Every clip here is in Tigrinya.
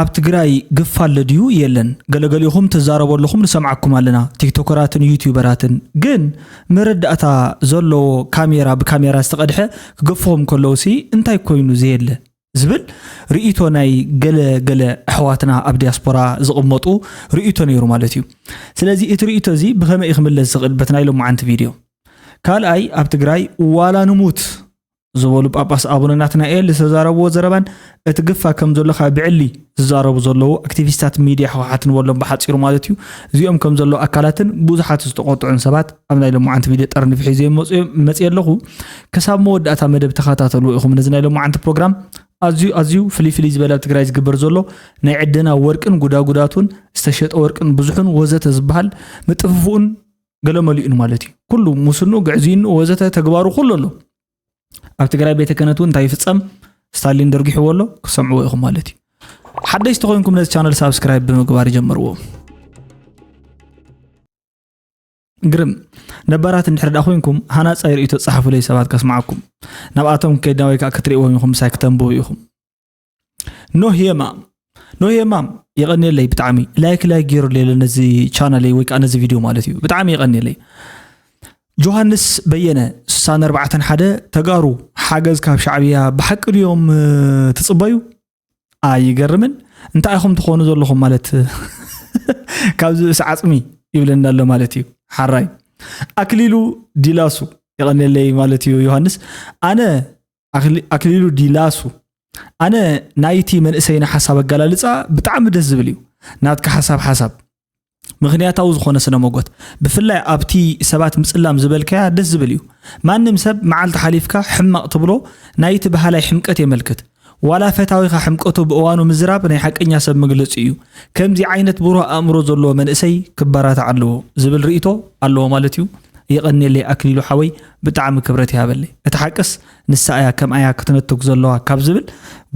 ኣብ ትግራይ ግፍ ኣሎ ድዩ የለን? ገለገሊኹም ትዛረቡ ኣለኹም፣ ንሰምዓኩም ኣለና፣ ቲክቶከራትን ዩቲዩበራትን። ግን መረዳእታ ዘለዎ ካሜራ፣ ብካሜራ ዝተቐድሐ ክገፍኹም ከለውሲ እንታይ ኮይኑ ዘየለ ዝብል ርእይቶ ናይ ገለ ገለ ኣሕዋትና ኣብ ዲያስፖራ ዝቕመጡ ርእይቶ ነይሩ ማለት እዩ። ስለዚ እቲ ርእይቶ እዚ ብኸመይ እዩ ክምለስ ዝኽእል? በቲ ናይ ሎማዓንቲ ቪድዮ ካልኣይ፣ ኣብ ትግራይ ዋላ ንሙት ዝበሉ ጳጳስ ኣቡነ ናትናኤል ዝተዛረብዎ ዘረባን እቲ ግፋ ከም ዘሎ ካብ ብዕሊ ዝዛረቡ ዘለዉ ኣክቲቪስታት ሚድያ ህወሓት ንበሎም ብሓፂሩ ማለት እዩ። እዚኦም ከም ዘለዉ ኣካላትን ብዙሓት ዝተቆጥዑን ሰባት ኣብ ናይ ሎማዓንቲ ቪድዮ ጠርኒፊ ሒዘ መፅየ ኣለኹ። ክሳብ መወዳእታ መደብ ተኸታተልዎ ኢኹም። ነዚ ናይ ሎማዓንቲ ፕሮግራም ኣዝዩ ኣዝዩ ፍልይ ፍልይ ዝበለ ኣብ ትግራይ ዝግበር ዘሎ ናይ ዕደና ወርቅን ጉዳጉዳቱን ዝተሸጠ ወርቅን ብዙሑን ወዘተ ዝበሃል ምጥፍፍኡን ገለ መሊኡን ማለት እዩ። ኩሉ ሙስንኡ፣ ግዕዝይንኡ ወዘተ ተግባሩ ኩሉ ኣሎ። ኣብ ትግራይ ቤተ ክህነት እውን እንታይ ይፍጸም ስታሊን ደርጊሕዎ ኣሎ፣ ክሰምዕዎ ኢኹም ማለት እዩ። ሓደሽቲ ኮይንኩም ነዚ ቻነል ሳብስክራይብ ብምግባር ይጀምርዎ። ግርም ነባራት እንድሕር ደኣ ኮይንኩም ሃናጻይ ርእይቶ ጸሓፉለይ ሰባት ከስምዓኩም። ናብኣቶም ከይድና ወይ ከዓ ክትርእይዎም ኢኹም፣ ምሳይ ክተንብቡ ኢኹም። ኖህ የማም፣ ኖህ የማም የቐንየለይ ብጣዕሚ። ላይክ፣ ላይክ ገይሩለይ ኣሎ ነዚ ቻናለይ ወይ ከዓ ነዚ ቪድዮ ማለት እዩ። ብጣዕሚ የቐንየለይ። ጆሃንስ በየነ ስሳን ኣርባዕተን ሓደ፣ ተጋሩ ሓገዝ ካብ ሻዕብያ ብሓቂ ድዮም፣ እ፣ ትጽበዩ? ኣይገርምን? እንታይ ኢኹም ትኾኑ ዘለኹም ማለት ካብ ዝብእስ ዓጽሚ ይብለና ኣሎ ማለት እዩ። ሓራይ። ኣክሊሉ ዲላሱ የቐንየለይ ማለት እዩ ዮሃንስ። ኣነ ኣክሊ-፣ ኣክሊሉ ዲላሱ፣ ኣነ ናይቲ መንእሰይና ሓሳብ ኣገላልጻ ብጣዕሚ ደስ ዝብል እዩ። ናትካ ሓሳብ ሓሳብ ምኽንያታዊ ዝኾነ ስነ መጎት፣ ብፍላይ ኣብቲ ሰባት ምጽላም ዝበልካያ ደስ ዝብል እዩ። ማንም ሰብ መዓልቲ ሓሊፍካ ሕማቕ ትብሎ ናይቲ በሃላይ ሕምቀት የመልክት። ዋላ ፈታዊኻ ሕምቀቱ ብእዋኑ ምዝራብ ናይ ሓቀኛ ሰብ መግለጺ እዩ። ከምዚ ዓይነት ብሩህ ኣእምሮ ዘለዎ መንእሰይ ክበራታዕ ኣለዎ ዝብል ርእይቶ ኣለዎ ማለት እዩ። የቐንየለይ ኣክሊሉ ሓወይ፣ ብጣዕሚ ክብረት ይሃበለይ። እቲ ሓቅስ ንሳ እያ ከምኣያ ክትነትግ ዘለዋ ካብ ዝብል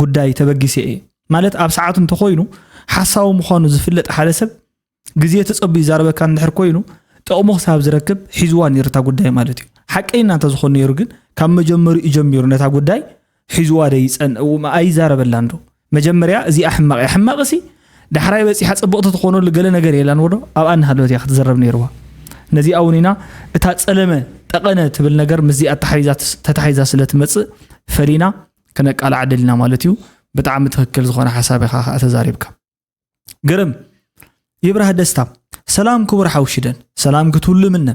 ጉዳይ ተበጊሰ እየ። ማለት ኣብ ሰዓቱ እንተኾይኑ ሓሳዊ ምዃኑ ዝፍለጥ ሓደ ሰብ ግዜ ተጸብዩ ይዛረበካ እንድሕር ኮይኑ ጥቕሙ ክሳብ ዝረክብ ሒዝዋ ነይሩ እታ ጉዳይ ማለት እዩ። ሓቀይና እንተዝኾን ነይሩ ግን ካብ መጀመሪኡ ጀሚሩ ነታ ጉዳይ ሒዝዋ ዶ ይጸን-፣ ኣይዛረበላን ዶ? መጀመርያ እዚኣ ሕማቕ እያ። ሕማቕሲ ዳሕራይ በጺሓ ጽብቕቲ ትኾነሉ ገለ ነገር የላን ወዶ? ኣብኣ እናሃለወት እያ ክትዝረብ ነይርዋ። ነዚኣ እውን ኢና እታ ጸለመ ጠቐነ ትብል ነገር ምስዚኣ ተታሒዛ ትስ-፣ ተታሒዛ ስለ ትመጽእ ፈሊና ክነቃልዓ ደሊና ማለት እዩ። ብጣዕሚ ትኽክል ዝኾነ ሓሳብ ኢኻ ከኣ ተዛሪብካ። ግርም ይብራህ ደስታ፣ ሰላም ክቡር ሓው ሽደን፣ ሰላም ክትህሉ እምነ።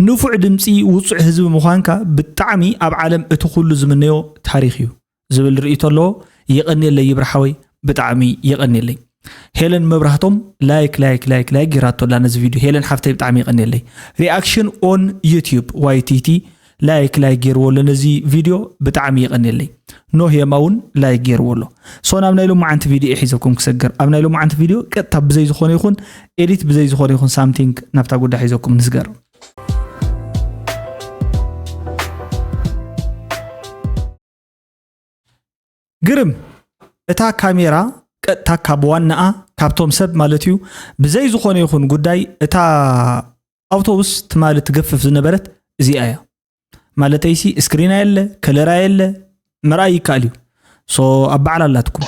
ንፉዕ ድምጺ ውጹዕ ህዝቢ ምዃንካ ብጣዕሚ ኣብ ዓለም እቲ ኩሉ ዝምነዮ ታሪኽ እዩ ዝብል ርእይቶ ኣለዎ። የቐንየለይ ይብራህ ሓወይ፣ ብጣዕሚ የቐንየለይ። ሄለን መብራህቶም ላይክ ላይክ ላይክ ላይክ ጌራቶ ኣላ ነዚ ቪድዮ። ሄለን ሓፍተይ ብጣዕሚ የቐንየለይ። Reaction on YouTube ዋይ ቲ ቲ ላይክ ላይክ ጌርዎ ኣሎ ነዚ ቪድዮ፣ ብጣዕሚ የቐንየለይ። ኖህ የማ እውን ላይክ ጌርዎ ኣሎ። ሶ ናብ ናይ ሎማዓንቲ ቪድዮ እየ ሒዘኩም ክሰግር። ኣብ ናይ ሎማዓንቲ ቪድዮ ቀጥታ ብዘይ ዝኾነ ይኹን ኤዲት ብዘይ ዝኾነ ይኹን ሳምቲንግ ናብታ ጉዳይ ሒዘኩም ንስገር። ግርም እታ ካሜራ ቀጥታ ካብ ዋናኣ ካብቶም ሰብ ማለት እዩ ብዘይ ዝኾነ ይኹን ጉዳይ እታ ኣውቶቡስ ትማሊ ትገፍፍ ዝነበረት እዚኣ እያ። ማለተይሲ ስክሪና የለ፣ ከለራ የለ፣ ምርኣይ ይከኣል እዩ። ሶ ኣብ በዓል ኣላትኩም።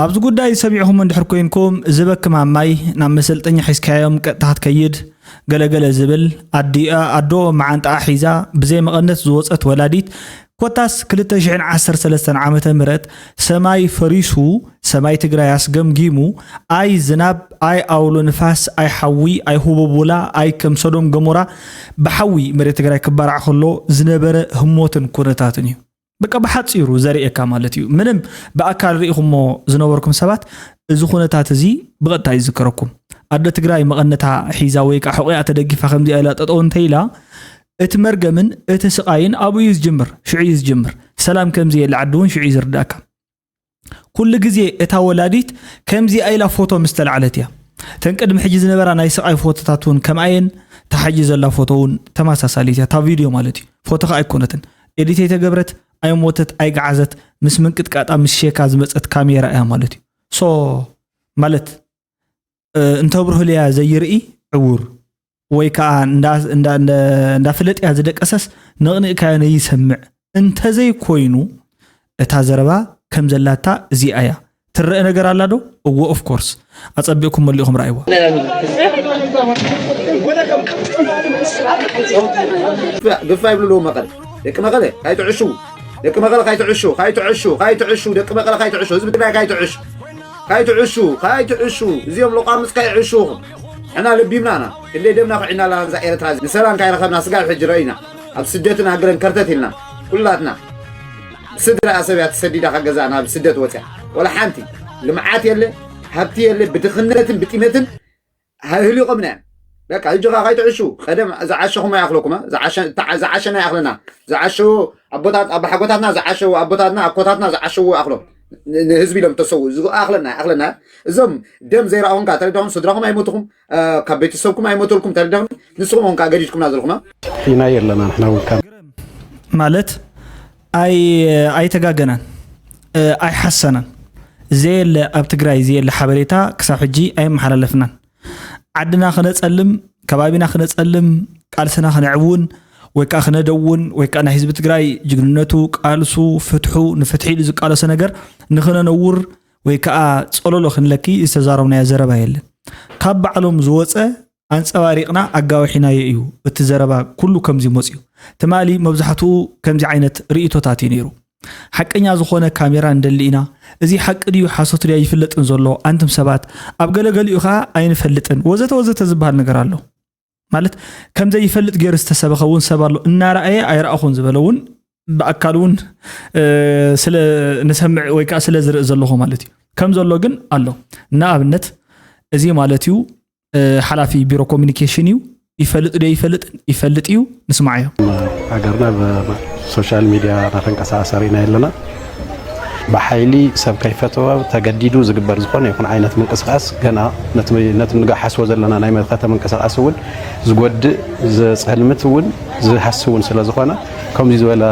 ኣብዚ ጉዳይ ሰሚዕኹም እንድሕር ኮይንኩም፣ ዝበኪ ማማይ ናብ መሰልጠኛ ሒዝካዮም ቀጥታ ክትከይድ ገለገለ ዝብል፣ ኣዲኣ፣ ኣዶ መዓንጣኣ ሒዛ ብዘይ መቐነት ዝወጸት ወላዲት፣ ኮታስ ክልተ ሽሕን ዓሰርተ ሰለስተን ዓመተ ምህረት ሰማይ ፈሪሱ፣ ሰማይ ትግራይ ኣስገምጊሙ፣ ኣይ ዝናብ፣ ኣይ ኣውሎ ንፋስ፣ ኣይ ሓዊ፣ ኣይ ሁቦቡላ፣ ኣይ ከም ሰዶም ገሞራ ብሓዊ መሬት ትግራይ ክባራዕ ከሎ ዝነበረ ህሞትን ኩነታትን እዩ። በቃ ብሓጺሩ ዘርእየካ ማለት እዩ። ምንም ብኣካል ርኢኹሞ ዝነበርኩም ሰባት እዚ ኩነታት እዚ ብቐጥታ ይዝከረኩም። ኣደ ትግራይ መቐነታ ሒዛ ወይ ከዓ ሕቑኣ ተደጊፋ ከምዚኣ ኢላ ጠጠው እንተኢላ፣ እቲ መርገምን እቲ ስቓይን ኣብኡ እዩ ዝጅምር፣ ሽዑ እዩ ዝጅምር። ሰላም ከምዘየለ ዓዲ እውን ሽዑ እዩ ዝርዳእካ። ኩሉ ግዜ እታ ወላዲት ከምዚኣ ኢላ ፎቶ ምስ ተላዕለት እያ። እተን ቅድሚ ሕጂ ዝነበራ ናይ ስቓይ ፎቶታት እውን ከምኣየን፣ እታ ሕጂ ዘላ ፎቶ እውን ተመሳሳሊት እያ። እታ ቪድዮ ማለት እዩ። ፎቶ ከኣ ኣይኮነትን። ኤዲት ኣይተገብረት፣ ኣይሞተት፣ ኣይገዓዘት፣ ምስ ምንቅጥቃጣ ምስ ሼካ ዝመጸት ካሜራ እያ ማለት እዩ። ሶ ማለት እ፣ እንተብርህልያ ዘይርኢ ዕውር ወይ ከዓ እንዳ- እንዳ- እንዳ- እንዳፍለጥያ ዝደቀሰስ ነቕኒቕካዮ ነይሰምዕ እንተዘይኮይኑ እታ ዘረባ ከም ዘላታ እዚኣ እያ። ትረአ ነገር ኣላ ዶ? እዎ ኦፍ ኮርስ። ኣጸቢቕኩም መሊእኹም ረኣይዋ። ግፋ ይብልዎ መቐለ። ደቂ መቐለ ካይትዕሹ፣ ደቂ መቐለ ካይትዕሹ፣ ካይትዕሹ፣ ካይትዕሹ፣ ደቂ መቐለ ካይትዕሹ፣ ህዝቢ ትግራይ ካይትዕሹ፣ ካይትዕሹ፣ ካይትዕሹ። እዚኦም ሎቃምጽ ካይዕሹኹም። ሕና ለቢምና ኢና። ክንደይ ደምና ክዕና ኣለና እዛ ኤርትራ። ንሰላም ካይረኸብና ስጋብ ሕጂ ረኢና። ኣብ ስደትን ሃገረን ከርተት ኢልና ኩላትና። ስድራ ኣሰብ እያ ተሰዲዳ ካብ ገዛና ኣብ ስደት ወፅያ። ወላ ሓንቲ ልምዓት የለ፣ ሃብቲ የለ፣ ብድኽነትን ብጢመትን ሃህሊቆምና እዮም። በቃ ሕጂ ኸዓ ካይትዕሹ። ቀደም ዝዓሸኹም ኣይኣኽለኩም፣ እ? ዝዓሸ- እታ- ዝዓሸና ይኣኽለና። ዝዓሸዉ ኣቦታት ኣባሓጎታትና ዝዓሸዉ ኣቦታትና ኣኮታትና ዝዓሸዉ ይኣኽሎም። ን- ንህዝቢ ኢሎም ተሰዉ ዝኣኽለና ይኣኽለና። እዞም ደም ዘይረኣኹም ከዓ ተረዲኹም፣ ስድራኹም ኣይሞትኹም፣ እ፣ ካብ ቤተሰብኩም ኣይሞተልኩም ተረዲኹም። ንስኹም ኹም ከዓ ገዲድኩምና ዘለኹም፣ እ? ኢና የለና ንሕና እውን ካብ ማለት ኣይ ኣይተጋገናን፣ እ፣ ኣይሓሰናን። ዘየለ ኣብ ትግራይ ዘየለ ሓበሬታ ክሳብ ሕጂ ኣይመሓላለፍናን። ዓድና ክነፀልም፣ ከባቢና ክነፀልም፣ ቃልስና ክነዕውን ወይ ከዓ ክነደውን ወይ ከዓ ናይ ህዝቢ ትግራይ ጅግንነቱ፣ ቃልሱ፣ ፍትሑ፣ ንፍትሒ ኢሉ ዝቃለሶ ነገር ንክነነውር ወይ ከዓ ፀሎሎ ክንለኪ ዝተዛረብናዮ ዘረባ የለን። ካብ ባዕሎም ዝወፀ ኣንፀባሪቕና ኣጋዊሒናዮ እዩ። እቲ ዘረባ ኩሉ ከምዚ መፅዩ። ትማሊ መብዛሕትኡ ከምዚ ዓይነት ርእይቶታት እዩ ነይሩ። ሓቀኛ ዝኾነ ካሜራ ንደሊ ኢና። እዚ ሓቂ ድዩ ሓሶት ድዩ ኣይፍለጥን ዘሎ። ኣንቱም ሰባት ኣብ ገለገሊኡ ኸዓ ኣይንፈልጥን ወዘተ ወዘተ ዝበሃል ነገር ኣሎ። ማለት ከም ዘይፈልጥ ገይሩ ዝተሰበኸ እውን ሰብ ኣሎ። እናረኣየ ኣይረኣኹን ዝበለ እውን ብኣካል እውን እ፣ ስለ ንሰምዕ ወይ ከዓ ስለ ዝርኢ ዘለኹ ማለት እዩ። ከም ዘሎ ግን ኣሎ። ንኣብነት እዚ ማለት እዩ እ፣ ሓላፊ ቢሮ ኮሚኒኬሽን እዩ። ይፈልጥ ዶ ይፈልጥ ይፈልጥ እዩ። ንስማዓዮ። ሃገርና ብሶሻል ሚድያ እናተንቀሳቀሰ ርኢና የለና። ብሓይሊ ሰብ ከይፈተወ ተገዲዱ ዝግበር ዝኾነ ይኹን ዓይነት ምንቅስቃስ ገና ነቲ ነቲ ንገሓስቦ ዘለና ናይ መኸተ ምንቅስቃስ እውን ዝጎድእ ዘፀልምት እውን ዝሃሲ እውን ስለ ዝኾነ ከምዚ ዝበለ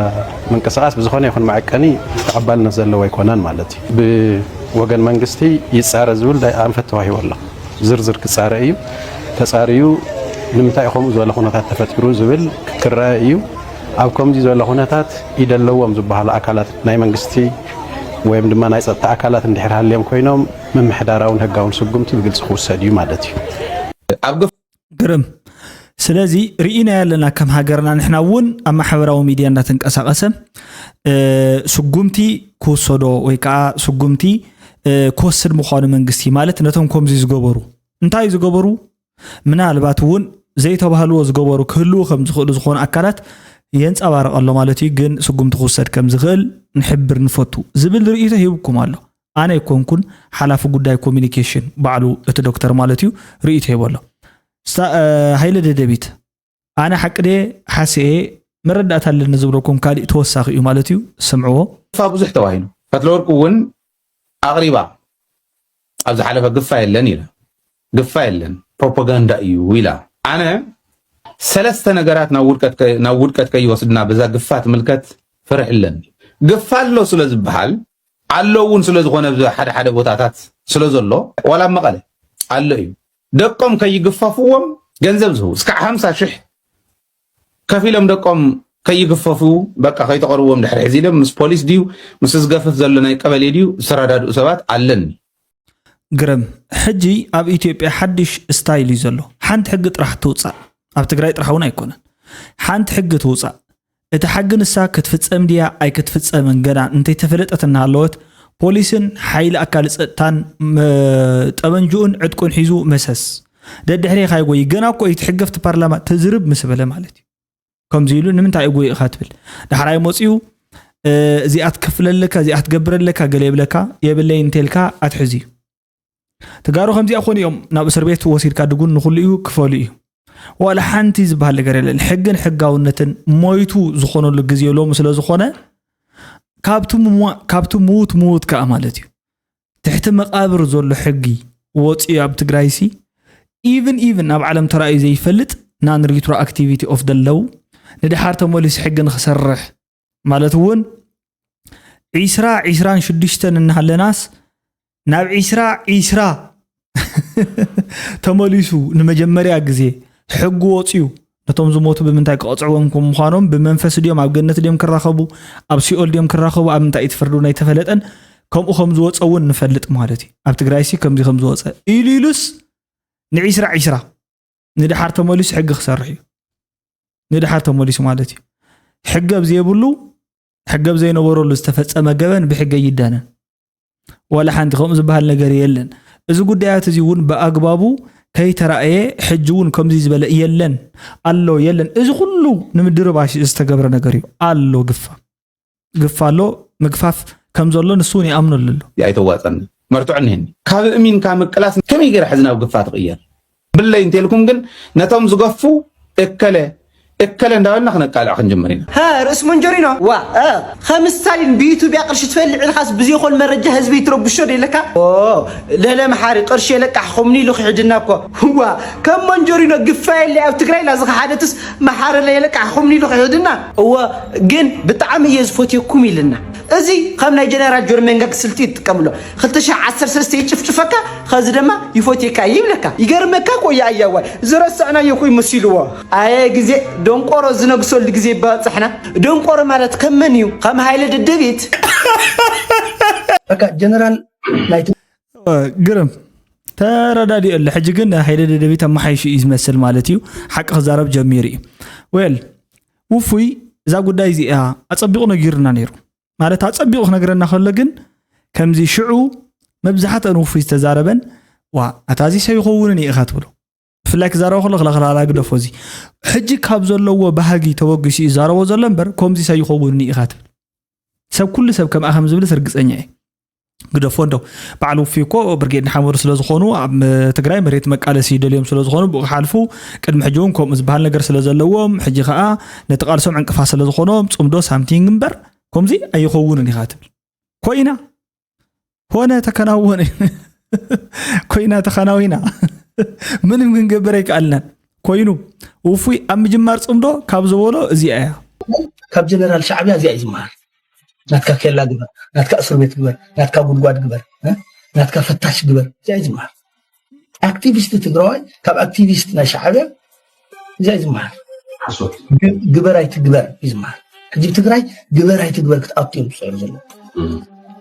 ምንቅስቃስ ብዝኾነ ይኹን መዐቀኒ ተቐባልነት ዘለዎ ኣይኮነን ማለት እዩ። ብወገን መንግስቲ ይፃረ ዝብል ኣንፈት ተዋሂቡ ኣሎ። ዝርዝር ክፃረ እዩ። ተፃርዩ ንምንታይ እዩ ከምኡ ዝበለ ኩነታት ተፈጢሩ ዝብል ክረአ እዩ። ኣብ ከምዚ ዝበለ ኩነታት ኢድ ኣለዎም ዝበሃሉ ኣካላት ናይ መንግስቲ ወይም ድማ ናይ ፀጥታ ኣካላት እንድሕር ሃልዮም ኮይኖም ምምሕዳራውን ህጋውን ስጉምቲ ብግልፂ ክውሰድ እዩ ማለት እዩ። ኣብ ግፍ ግርም። ስለዚ ርኢናዮ ኣለና ከም ሃገርና ንሕና እውን ኣብ ማሕበራዊ ሚድያ እንዳተንቀሳቀሰ እ፣ ስጉምቲ ክውሰዶ ወይ ከዓ ስጉምቲ እ፣ ክወስድ ምዃኑ መንግስቲ ማለት ነቶም ከምዚ ዝገበሩ እንታይ ዝገበሩ ምናልባት እውን ዘይተባህልዎ ዝገበሩ ክህልዉ ከም ዝኽእሉ ዝኾኑ ኣካላት የንፀባርቕ ኣሎ ማለት እዩ። ግን ስጉምቲ ክውሰድ ከም ዝኽእል ንሕብር ንፈቱ ዝብል ርእይቶ ሂብኩም ኣሎ። ኣነ ኣይኮንኩን ሓላፊ ጉዳይ ኮሚኒኬሽን ባዕሉ እቲ ዶክተር ማለት እዩ ርእይቶ ሂቡ ኣሎ። ስታ- እ፣ ሃይለ ደደቢት ኣነ ሓቂ ድየ ሓስየ መረዳእታ ኣለኒ ዝብለኩም ካሊእ ተወሳኺ እዩ ማለት እዩ። ስምዕዎ። ግፋ ብዙሕ ተባሂሉ። ፈትለወርቅ እውን ኣቕሪባ ኣብ ዝሓለፈ ግፋ የለን ኢላ። ግፋ የለን ፕሮፓጋንዳ እዩ ኢላ። ኣነ ሰለስተ ነገራት ናብ ውድቀት ከ- ናብ ውድቀት ከይወስድና በዛ ግፋ ትምልከት ፍርሒ ኣለኒ። ግፋ ኣሎ ስለ ዝበሃል ኣሎ እውን ስለ ዝኾነ ኣብዚ ሓደ ሓደ ቦታታት ስለ ዘሎ ዋላ ኣብ መቐለ ኣሎ እዩ። ደቆም ከይግፈፍዎም ገንዘብ ዝህቡ እስካዕ ሓምሳ ሽሕ ከፊሎም ደቆም ከይግፈፉ በቃ ከይተቐርብዎም ድሕሪ ሕዚ ኢሎም ምስ ፖሊስ ድዩ ምስ ዝገፍፍ ዘሎ ናይ ቀበሌ ድዩ ዝተረዳድኡ ሰባት ኣለኒ። ግርም። ሕጂ ኣብ ኢትዮጵያ ሓድሽ ስታይል እዩ ዘሎ። ሓንቲ ሕጊ ጥራሕ ትውፃእ። ኣብ ትግራይ ጥራሕ እውን ኣይኮነን። ሓንቲ ሕጊ ትውፃእ። እታ ሕጊ ንሳ ክትፍፀም ድያ ኣይክትፍፀምን ገና እንተይተፈለጠት እናሃለወት ፖሊስን ሓይሊ ኣካል ፀጥታን መ- ጠበንጅኡን ዕጥቁን ሒዙ መሰስ ደድሕሬኻ ይጎይ። ገና እኮ እዩ እቲ ሕጊ ኣብቲ ፓርላማ ተዝርብ ምስ በለ ማለት እዩ። ከምዚ ኢሉ ንምንታይ እዩ ጎይእኻ ትብል። ዳሕራይ መፅኡ እ፣ እዚኣ ትከፍለለካ እዚኣ ትገብረለካ ገለ ይብለካ የብለይ እንተልካ ኣትሕዚ እዩ። ተጋሩ ከምዚኣ ኮኑ እዮም ናብ እስር ቤት ወሲድካ ድጉን ንኹሉ እዩ ክፈሉ እዩ። ዋላ ሓንቲ ዝበሃል ነገር የለን። ሕግን ሕጋውነትን ሞይቱ ዝኾነሉ ግዜ ሎሚ ስለ ዝኾነ ካብቲ ምዋ- ካብቲ ምዉት ምዉት ከዓ ማለት እዩ። ትሕቲ መቓብር ዘሎ ሕጊ ወፂኡ ኣብ ትግራይሲ ኢቭን ኢቭን ኣብ ዓለም ተራእዩ ዘይፈልጥ non retroactivity of the law ንድሓር ተመሊሱ ሕጊ ንክሰርሕ ማለት እውን ዒስራ ዒስራን ሽዱሽተን እናሃለናስ ናብ ዒስራ ዒስራ ተመሊሱ ንመጀመርያ ግዜ ሕጊ ወፅዩ ነቶም ዝሞቱ ብምንታይ ክቐፅዕዎም ከም ምዃኖም ብመንፈስ ድዮም ኣብ ገነት ድዮም ክራኸቡ ኣብ ሲኦል ድዮም ክራኸቡ ኣብ ምንታይ እቲ ፍርዲ ኣይተፈለጠን ከምኡ ከም ዝወፀ እውን ንፈልጥ ማለት እዩ ኣብ ትግራይ ሲ ከምዚ ከም ዝወፀ ኢሉ ኢሉስ ንዒስራ ዒስራ ንድሓር ተመሊሱ ሕጊ ክሰርሕ እዩ ንድሓር ተመሊሱ ማለት እዩ ሕጊ ኣብ ዘይብሉ ሕጊ ኣብ ዘይነበረሉ ዝተፈፀመ ገበን ብሕጊ ይዳነን ዋላ ሓንቲ ከምኡ ዝበሃል ነገር የለን እዚ ጉዳያት እዚ እውን ብኣግባቡ ከይተራእየ ሕጂ እውን ከምዚ ዝበለ የለን ኣሎ የለን እዚ ኩሉ ንምድርባሽ ዝተገብረ ነገር እዩ ኣሎ ግፋ ግፋ ኣሎ ምግፋፍ ከም ዘሎ ንሱ እውን ይኣምነሉ ኣሎ ኣይተዋፀኒ መርትዖ እኒህኒ ካብ እሚንካ ምቅላስ ከመይ ገይረ ሕዚ ናብ ግፋ ትቕየር ብለይ እንተልኩም ግን ነቶም ዝገፉ እከለ እከለ እንዳበልና ክነቃልዕ ክንጅምር ኢና ሃ ርእሲ መንጀሪኖ ዋ እ፣ ከም ስታሊን ብዩቱብ ያ ቅርሺ ትፈልዕ ኢልካስ ብዘይኮን መረጃ ህዝቢ ይትረብሾ ዶ ይለካ ኦ፣ ለለ መሓሪ ቅርሺ የለቃሕኹምኒ ኢሉ ክሕድና እኮ ዋ ከም መንጀሪኖ ግፋ የለ ኣብ ትግራይ ላዚ ከሓደትስ መሓረለ የለቃሕኹምኒ ኢሉ ክሕድና እወ ግን ብጣዕሚ እየ ዝፈትየኩም ኢልና እዚ ከም ናይ ጀነራል ጆርሜንጋግ ስልቲ ይጥቀምሎ ክልተ ሽሕ ዓሰርተ ሰለስተ ይጭፍጭፈካ ኸዚ ድማ ይፎቴካ ይብለካ ይገርመካ እኮ ያያዋይ ዝረሳዕናዮ እኮ ይመሲልዎ ኣየ ግዜ ደንቆሮ ዝነግሰሉ ግዜ ይባፅሕና ደንቆሮ ማለት ከም መን እዩ ከም ሃይለ ደደቢት በቃ ጀነራል ናይ ግርም ተረዳዲኦ ኣሎ ሕጂ ግን ሃይለ ደደቢት ኣመሓይሹ እዩ ዝመስል ማለት እዩ ሓቂ ክዛረብ ጀሚሩ እዩ well ውፉይ እዛ ጉዳይ እዚኣ ኣፀቢቑ ነጊሩና ነይሩ ማለት ኣፀቢቑ ክነግረና ከሎ ግን ከምዚ ሽዑ መብዛሕትአን ውፉይ ዝተዛረበን ዋ ኣታ እዚ ሰይኸውንን እዩ ኢኻ ትብሎ ብፍላይ ክዛረቦ ከሎ ክላኽላላ ግደፎ እዚ ሕጂ ካብ ዘለዎ ባህጊ ተበጊሱ ይዛረቦ ዘሎ እምበር ከምዚ ሰይኸውንን እዩ ኢኻ ትብል ሰብ ኩሉ ሰብ ከምኣ ከም ዝብልስ ርግፀኛ እየ ግደፎ እንዶ በዓል ውፉይ እኮ ብርጌድ ንሓመዱ ስለ ዝኾኑ ኣብ ትግራይ መሬት መቃለሲ ይደልዮም ስለ ዝኾኑ ብኡ ክሓልፉ ቅድሚ ሕጂ እውን ከምኡ ዝበሃል ነገር ስለ ዘለዎም ሕጂ ከዓ ነቲ ቃልሶም ዕንቅፋት ስለ ዝኾኖም ፅምዶ ሳምቲንግ እምበር ከምዚ ኣይኸውንን ኢኻ ትብል ኮይና ሆነ ተከናወነ ኮይና ተከናዊና ምንም ክንገብር ኣይከኣልናን ኮይኑ ውፉይ ኣብ ምጅማር ፅምዶ ካብ ዝበሎ እዚኣ እያ ካብ ጀነራል ሻዕብያ እዚኣ እዩ ዝመሃር ናትካ ኬላ ግበር ናትካ እስር ቤት ግበር ናትካ ጉድጓድ ግበር ናትካ ፈታሽ ግበር እዚኣ እዩ ዝመሃር ኣክቲቪስት ትግራዋይ ካብ ኣክቲቪስት ናይ ሻዕብያ እዚኣ እዩ ዝመሃር ግበር ኣይትግበር እዩ ዝመሃር ሕጂ ትግራይ ግበር ኣይትግበር ክትኣቱ እዮም ዝፅዕሩ ዘለዉ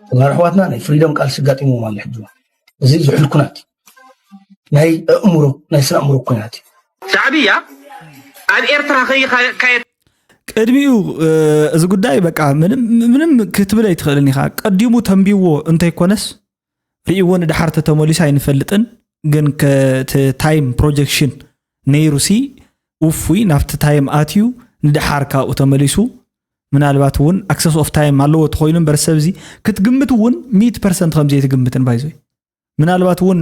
ተጋሩ ኣሕዋትና ናይ ፍሪደም ቃልሲ ኣጋጢሞም ኣሎ ሕጂ እዚ ዝሕል ኩናት ናይ ኣእምሮ ናይ ስነ ኣእምሮ ኩናት እዩ ሻዕብያ ኣብ ኤርትራ ከይካየድ ቅድሚኡ እዚ ጉዳይ በቃ ምንም ክትብል ኣይትኽእልን ኢኻ ቀዲሙ ተንቢዎ እንተይኮነስ ርእይዎ ንድሓር ተተመሊሱ ኣይንፈልጥን ግን እቲ ታይም ፕሮጀክሽን ነይሩሲ ውፉይ ናብቲ ታይም ኣትዩ ንድሓር ካብኡ ተመሊሱ ምናልባት እውን ኣክሰስ ኦፍ ታይም ኣለዎ ተኮይኑ እምበር ሰብ እዚ ክትግምት እውን ሚእቲ ፐርሰንት ከም ዘይትግምትን ባይዞይ ምናልባት እውን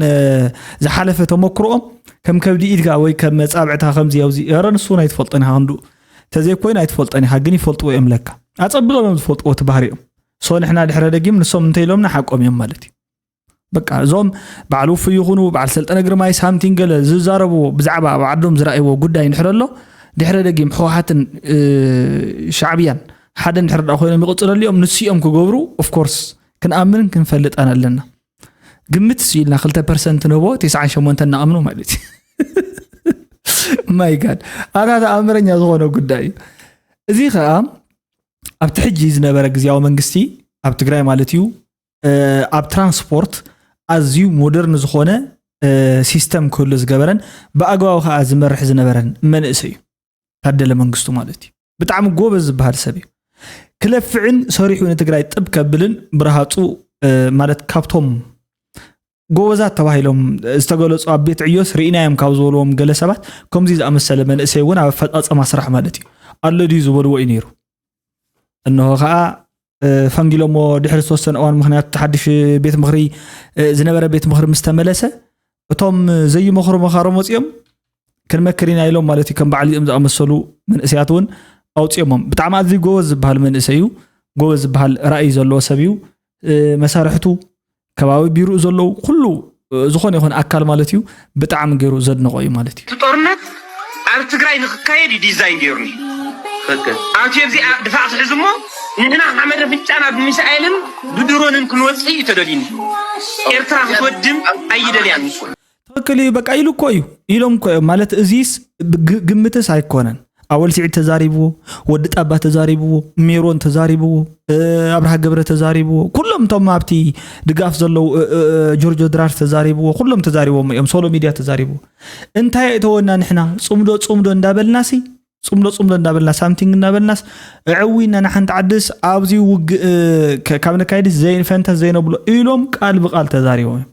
ዝሓለፈ ተመክሮኦም ከም ከብዲ ኢድካ ወይ ከም መጻብዕታ ከምዚ ኣብዚ ረ ንሱ እውን ኣይትፈልጦን ኢኻ ክንዱ ተዘይኮይኑ ኣይትፈልጦን ኢኻ ግን ይፈልጥዎ እዮም ለካ ኣጸቢቖም እዮም ዝፈልጥዎ እቲ ባህሪኦም ሶ ንሕና ድሕረ ደጊም ንሶም እንተ ኢሎምና ሓቆም እዮም ማለት እዩ በቃ እዞም በዓል ውፉ ይኹኑ በዓል ሰልጠነ ግርማይ ሳምቲን ገለ ዝዛረብዎ ብዛዕባ ኣብ ዓዶም ዝረኣይዎ ጉዳይ እንድሕር ኣሎ ድሕረ ደጊም ህወሓትን ሻዕብያን ሓደ እንድሕር ዳ ኮይኖም ይቕፅለሉ እዮም ንሱ እዮም ክገብሩ ኦፍኮርስ ክንኣምንን ክንፈልጠን ኣለና ግምት ስ ኢልና ክልተ ፐርሰንት ንህቦ ቴስዓን ሸሞንተን ንኣምኖ ማለት እዩ ማይ ጋድ ኣታ ተኣምረኛ ዝኾነ ጉዳይ እዩ እዚ ከዓ ኣብቲ ሕጂ ዝነበረ ግዝያዊ መንግስቲ ኣብ ትግራይ ማለት እዩ ኣብ ትራንስፖርት ኣዝዩ ሞደርን ዝኾነ ሲስተም ክህሉ ዝገበረን ብኣግባቡ ከዓ ዝመርሕ ዝነበረን መንእሰይ እዩ ታደለ መንግስቱ ማለት እዩ ብጣዕሚ ጎበዝ ዝበሃል ሰብ እዩ ክለፍዕን ሰሪሑ ንትግራይ ጥብ ከብልን ብረሃፁ ማለት ካብቶም ጎበዛት ተባሂሎም ዝተገለፁ ኣብ ቤት ዕዮስ ርኢናዮም ካብ ዝበልዎም ገለ ሰባት ከምዚ ዝኣመሰለ መንእሰይ እውን ኣብ ኣፈፃፀማ ስራሕ ማለት እዩ ኣሎ ድዩ ዝበልዎ እዩ ነይሩ እንሆ ከዓ ፈንጊሎሞ ድሕሪ ዝተወሰነ እዋን ምክንያቱ ሓድሽ ቤት ምክሪ ዝነበረ ቤት ምክሪ ምስ ተመለሰ እቶም ዘይመክሩ መኻሮ መፂኦም ክንመክር ኢና ኢሎም ማለት እዩ ከም በዓል እዚኦም ዝኣመሰሉ መንእሰያት እውን ኣውፅኦሞም ብጣዕሚ ኣዝዩ ጎበዝ ዝበሃል መንእሰይ እዩ ጎበዝ ዝበሃል ራእይ ዘለዎ ሰብ እዩ መሳርሕቱ ከባቢ ቢሩኡ ዘለዉ ኩሉ፣ እ፣ ዝኾነ ይኹን ኣካል ማለት እዩ፣ ብጣዕሚ ገይሩ ዘድንቖ እዩ ማለት እዩ። እቲ ጦርነት ኣብ ትግራይ ንክካየድ እዩ ዲዛይን ገይሩ። ኣብቲ ኣብዚኣ ድፋዕ ትሕዝ እሞ ንሕና ሓመድ ኣፍንጫና ብሚሳኤልን ብድሮንን ክንወፅእ እዩ ተደልዩኒ። ኤርትራ ክትወድም ኣይደልያን። ትኽክል እዩ። በቃ ኢሉ እኮ እዩ፣ ኢሎም እኮ እዮም። ማለት እዚስ ግ- ግምትስ ኣይኮነን። ኣወል ስዒድ ተዛሪብዎ፣ ወዲ ጣባ ተዛሪብዎ፣ ሜሮን ተዛሪብዎ፣ እ፣ ኣብርሃ ገብረ ተዛሪብዎ፣ ኩሎም እቶም ኣብቲ ድጋፍ ዘለዉ፣ እ፣ እ፣ እ፣ ጆርጆ ድራር ተዛሪብዎ፣ ኩሎም ተዛሪቦም እዮም። ሶሎ ሚድያ ተዛሪብዎ። እንታይ እተወና ንሕና ጽምዶ ጽምዶ እንዳበልናሲ፣ ጽምዶ ጽምዶ እንዳበልና፣ ሳምቲንግ እንዳበልናስ፣ እዕዊና ንሓንቲ ዓድስ ኣብዚ ውግእ፣ እ፣ ከ- ካብ ነካይድስ ዘይ- ፈንተስ ዘይነብሎ ኢሎም ቃል ብቃል ተዛሪቦም እዮም።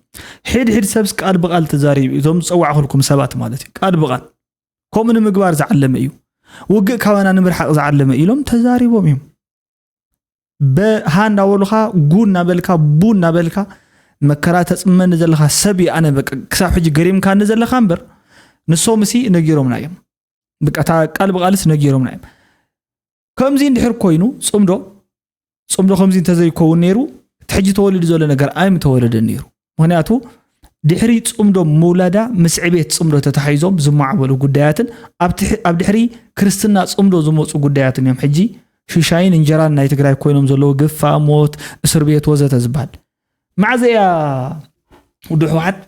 ሕድ ሕድ ሰብስ ቃል ብቃል ተዛሪቡ እዩ። እዞም ዝጸዋዕኹልኩም ሰባት ማለት እዩ። ቃል ብቃል ከምኡ ንምግባር ዝዓለመ እዩ። ውግእ ካባና ንምርሓቕ ዝዓለመ ኢሎም ተዛሪቦም እዮም። በሃ እንዳበሉኻ፣ ጉ እናበልካ፣ ቡ እናበልካ፣ መከራ ተጽመኒ ዘለኻ ሰብ እዩ። ኣነ በቃ ክሳብ ሕጂ ገሪምካኒ ዘለኻ እምበር፣ ንሶምሲ ነጊሮምና እዮም። በቃ እታ ቃል ብቃልስ ነጊሮምና እዮም። ከምዚ እንድሕር ኮይኑ ጽምዶ፣ ጽምዶ ከምዚ እንተዘይከውን ነይሩ፣ እቲ ሕጂ ተወሊዱ ዘሎ ነገር ኣይምተወለደን ነይሩ። ምኽንያቱ ድሕሪ ጽምዶ ምውላዳ ምስ ዕቤት ጽምዶ ተታሒዞም ዝመዓበሉ ጉዳያትን ኣብ ትሕ- ኣብ ድሕሪ ክርስትና ጽምዶ ዝመጹ ጉዳያትን እዮም ሕጂ ሽሻይን እንጀራን ናይ ትግራይ ኮይኖም ዘለዉ ግፋ፣ ሞት፣ እስር ቤት ወዘተ ዝበሃል። መዓዘ እያ ውድብ ህወሓት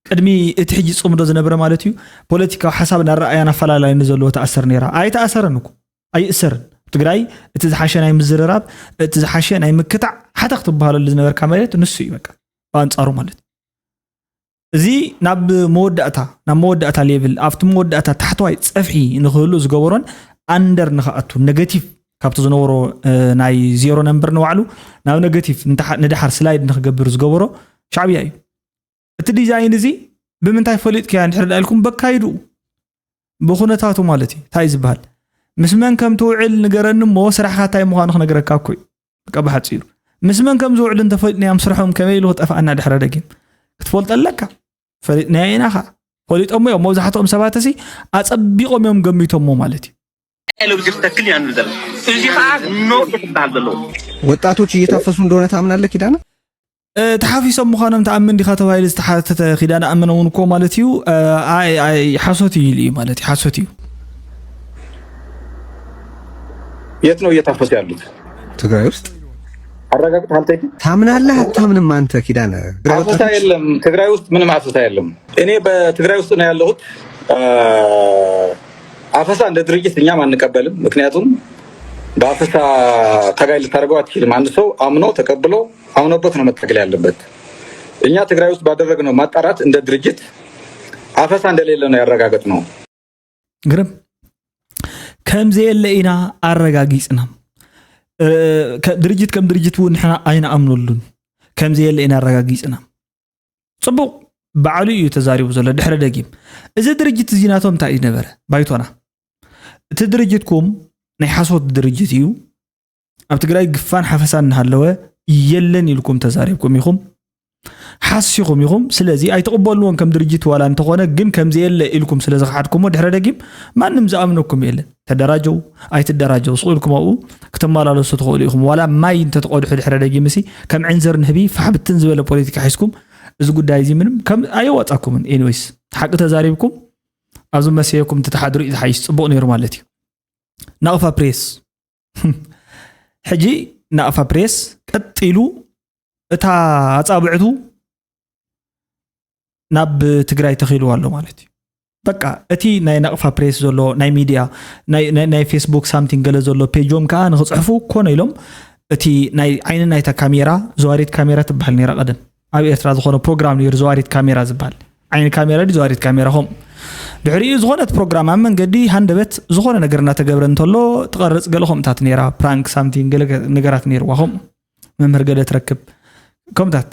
ቅድሚ እቲ ሕጂ ጽምዶ ዝነበረ ማለት እዩ ፖለቲካዊ ሓሳብን ኣረኣእያን ኣፈላላይን ዘለዎ ተኣሰር ነይራ? ኣይተኣሰረን እኮ፣ ኣይእሰርን። ትግራይ እቲ ዝሓሸ ናይ ምዝርራብ፣ እቲ ዝሓሸ ናይ ምክታዕ ሓታ ክትበሃለሉ ዝነበርካ መሬት ንሱ እዩ በቃ ብኣንጻሩ ማለት እዩ። እዚ ናብ መወዳእታ፣ ናብ መወዳእታ ሌቭል፣ ኣብቲ መወዳእታ ታሕተዋይ ጸፍሒ ንክህሉ ዝገበሮን ኣንደር ንክኣቱ፣ ኔጌቲቭ ካብቲ ዝነበሮ፣ እ፣ ናይ ዜሮ ነምበር ንባዕሉ ናብ ኔጌቲቭ ንታሓ- ንድሓር ስላይድ ንክገብር ዝገበሮ ሻዕብያ እዩ። እቲ ዲዛይን እዚ ብምንታይ ፈሊጥክያ እንድሕር ዳ ኢልኩም፣ በካይድኡ ብኩነታቱ ማለት እዩ። እንታይ እዩ ዝበሃል? ምስ መን ከም ትውዕል ንገረኒ እሞ ስራሕካ እንታይ ምዃኑ ክነግረካ እኮ እዩ። በቃ ብሓፂሩ ምስ መን ከም ዝውዕሉ እንተፈሊጥናዮም ስርሖም ከመይ ኢሉ ክጠፍኣና ድሕረ ደጊም ክትፈልጦ ኣለካ። ፈሊጥናዮ ኢና ኸዓ። ፈሊጦሞ እዮም። መብዛሕትኦም ሰባት እሲ ኣፀቢቖም እዮም ገሚቶሞ ማለት እዩ። ለውዚ ክትተክል ኢና ንብል ዘለና። እዚ ከዓ ኖ ክትበሃል ዘለዎ። ወጣቶች እየታፈሱ እንደሆነ ታምናለህ ኪዳነ? እ፣ ተሓፊሶም ምዃኖም ትኣምን ዲኻ ተባሂሉ ዝተሓተተ ኪዳነ ኣመነ እውን እኮ ማለት እዩ። እ፣ ኣይ ኣይ ሓሶት እዩ ኢሉ እዩ ማለት እዩ። ሓሶት እዩ። የት ነው እየታፈሱ ያሉት? ትግራይ ውስጥ አረጋግጥ ሀብቴ። ታምናለህ አታምንም? አንተ ኪዳነ ትግራይ አፈሳ ወጣቶች የለም። ትግራይ ውስጥ ምንም አፈሳ የለም። እኔ በትግራይ ውስጥ ነው ያለሁት። አ፣ አፈሳ እንደ ድርጅት እኛም አንቀበልም። ምክንያቱም በአፈሳ ታጋይ ልታደርገው አትችልም። አንድ ሰው አምኖ ተቀብሎ አምኖበት ነው መታገል ያለበት። እኛ ትግራይ ውስጥ ባደረግነው ማጣራት እንደ ድርጅት አፈሳ እንደሌለ ነው ያረጋገጥነው። ግርም ከም ዘየለ ኢና ኣረጋጊጽና። እ፣ ከ- ድርጅት ከም ድርጅት እውን ንሕና ኣይንኣምነሉን። ከም ዘየለ ኢና ኣረጋጊጽና። ጽቡቕ፣ ባዕሉ እዩ ተዛሪቡ ዘሎ ድሕረ ደጊም። እዚ ድርጅት እዚ ናቶም እንታይ እዩ ነበረ? ባይቶና። እቲ ድርጅትኩም ናይ ሓሶት ድርጅት እዩ። ኣብ ትግራይ ግፋን ሓፈሳን እናሃለወ የለን ኢልኩም ተዛሪብኩም ኢኹም። ሓሲኹም ኢኹም። ስለዚ ኣይትቕበልዎን ከም ድርጅት ዋላ እንተኾነ፣ ግን ከም ዘየለ ኢልኩም ስለ ዝኸሓድኩሞ ድሕረ ደጊም ማንም ዝኣምነኩም የለን። ተደራጀው ኣይትደራጀው ስቕ ኢልኩም ኣብኡ ክትመላለሱ ትኽእሉ ኢኹም። ዋላ ማይ እንተትቐድሑ ድሕረ ደጊም እሲ ከም ዕንዝር ንህቢ ፋሕ ብትን ዝበለ ፖለቲካ ሒዝኩም እዚ ጉዳይ እዚ ምንም ከም ኣየዋጻኩምን። ኤኒዌይስ ሓቂ ተዛሪብኩም ኣብዚ መሰየኩም እንተትሓድሩ እዩ ዝሓይሽ ጽቡቕ ነይሩ ማለት እዩ። ናቕፋ ፕሬስ ሕጂ ናቕፋ ፕሬስ ቀጢሉ እታ ኣጻብዕቱ ናብ ትግራይ ተኺልዋ ኣሎ ማለት እዩ። በቃ እቲ ናይ ናቕፋ ፕሬስ ዘሎ ናይ ሚድያ ናይ- ናይ- ናይ ፌስቡክ ሳምቲንግ ገለ ዘሎ ፔጆም ከዓ ንክፅሕፉ ኮነ ኢሎም እቲ ናይ ዓይኒ ናይታ ካሜራ ዘዋሪት ካሜራ ትበሃል ነይራ ቀደም ኣብ ኤርትራ ዝኾነ ፕሮግራም ነይሩ ዘዋሪት ካሜራ ዝበሃል ዓይኒ ካሜራ ድዩ ዘዋሪት ካሜራ ከምኡ ድሕሪኡ ዝኾነት ፕሮግራም ኣብ መንገዲ ሃንደበት ዝኾነ ነገር እናተገብረ እንተሎ ትቐርፅ ገለ ከምኡታት ነይራ ፕራንክ ሳምቲንግ ገለ ነገራት ነይርዋ ከምኡ መምህር ገለ ትረክብ ከምኡታት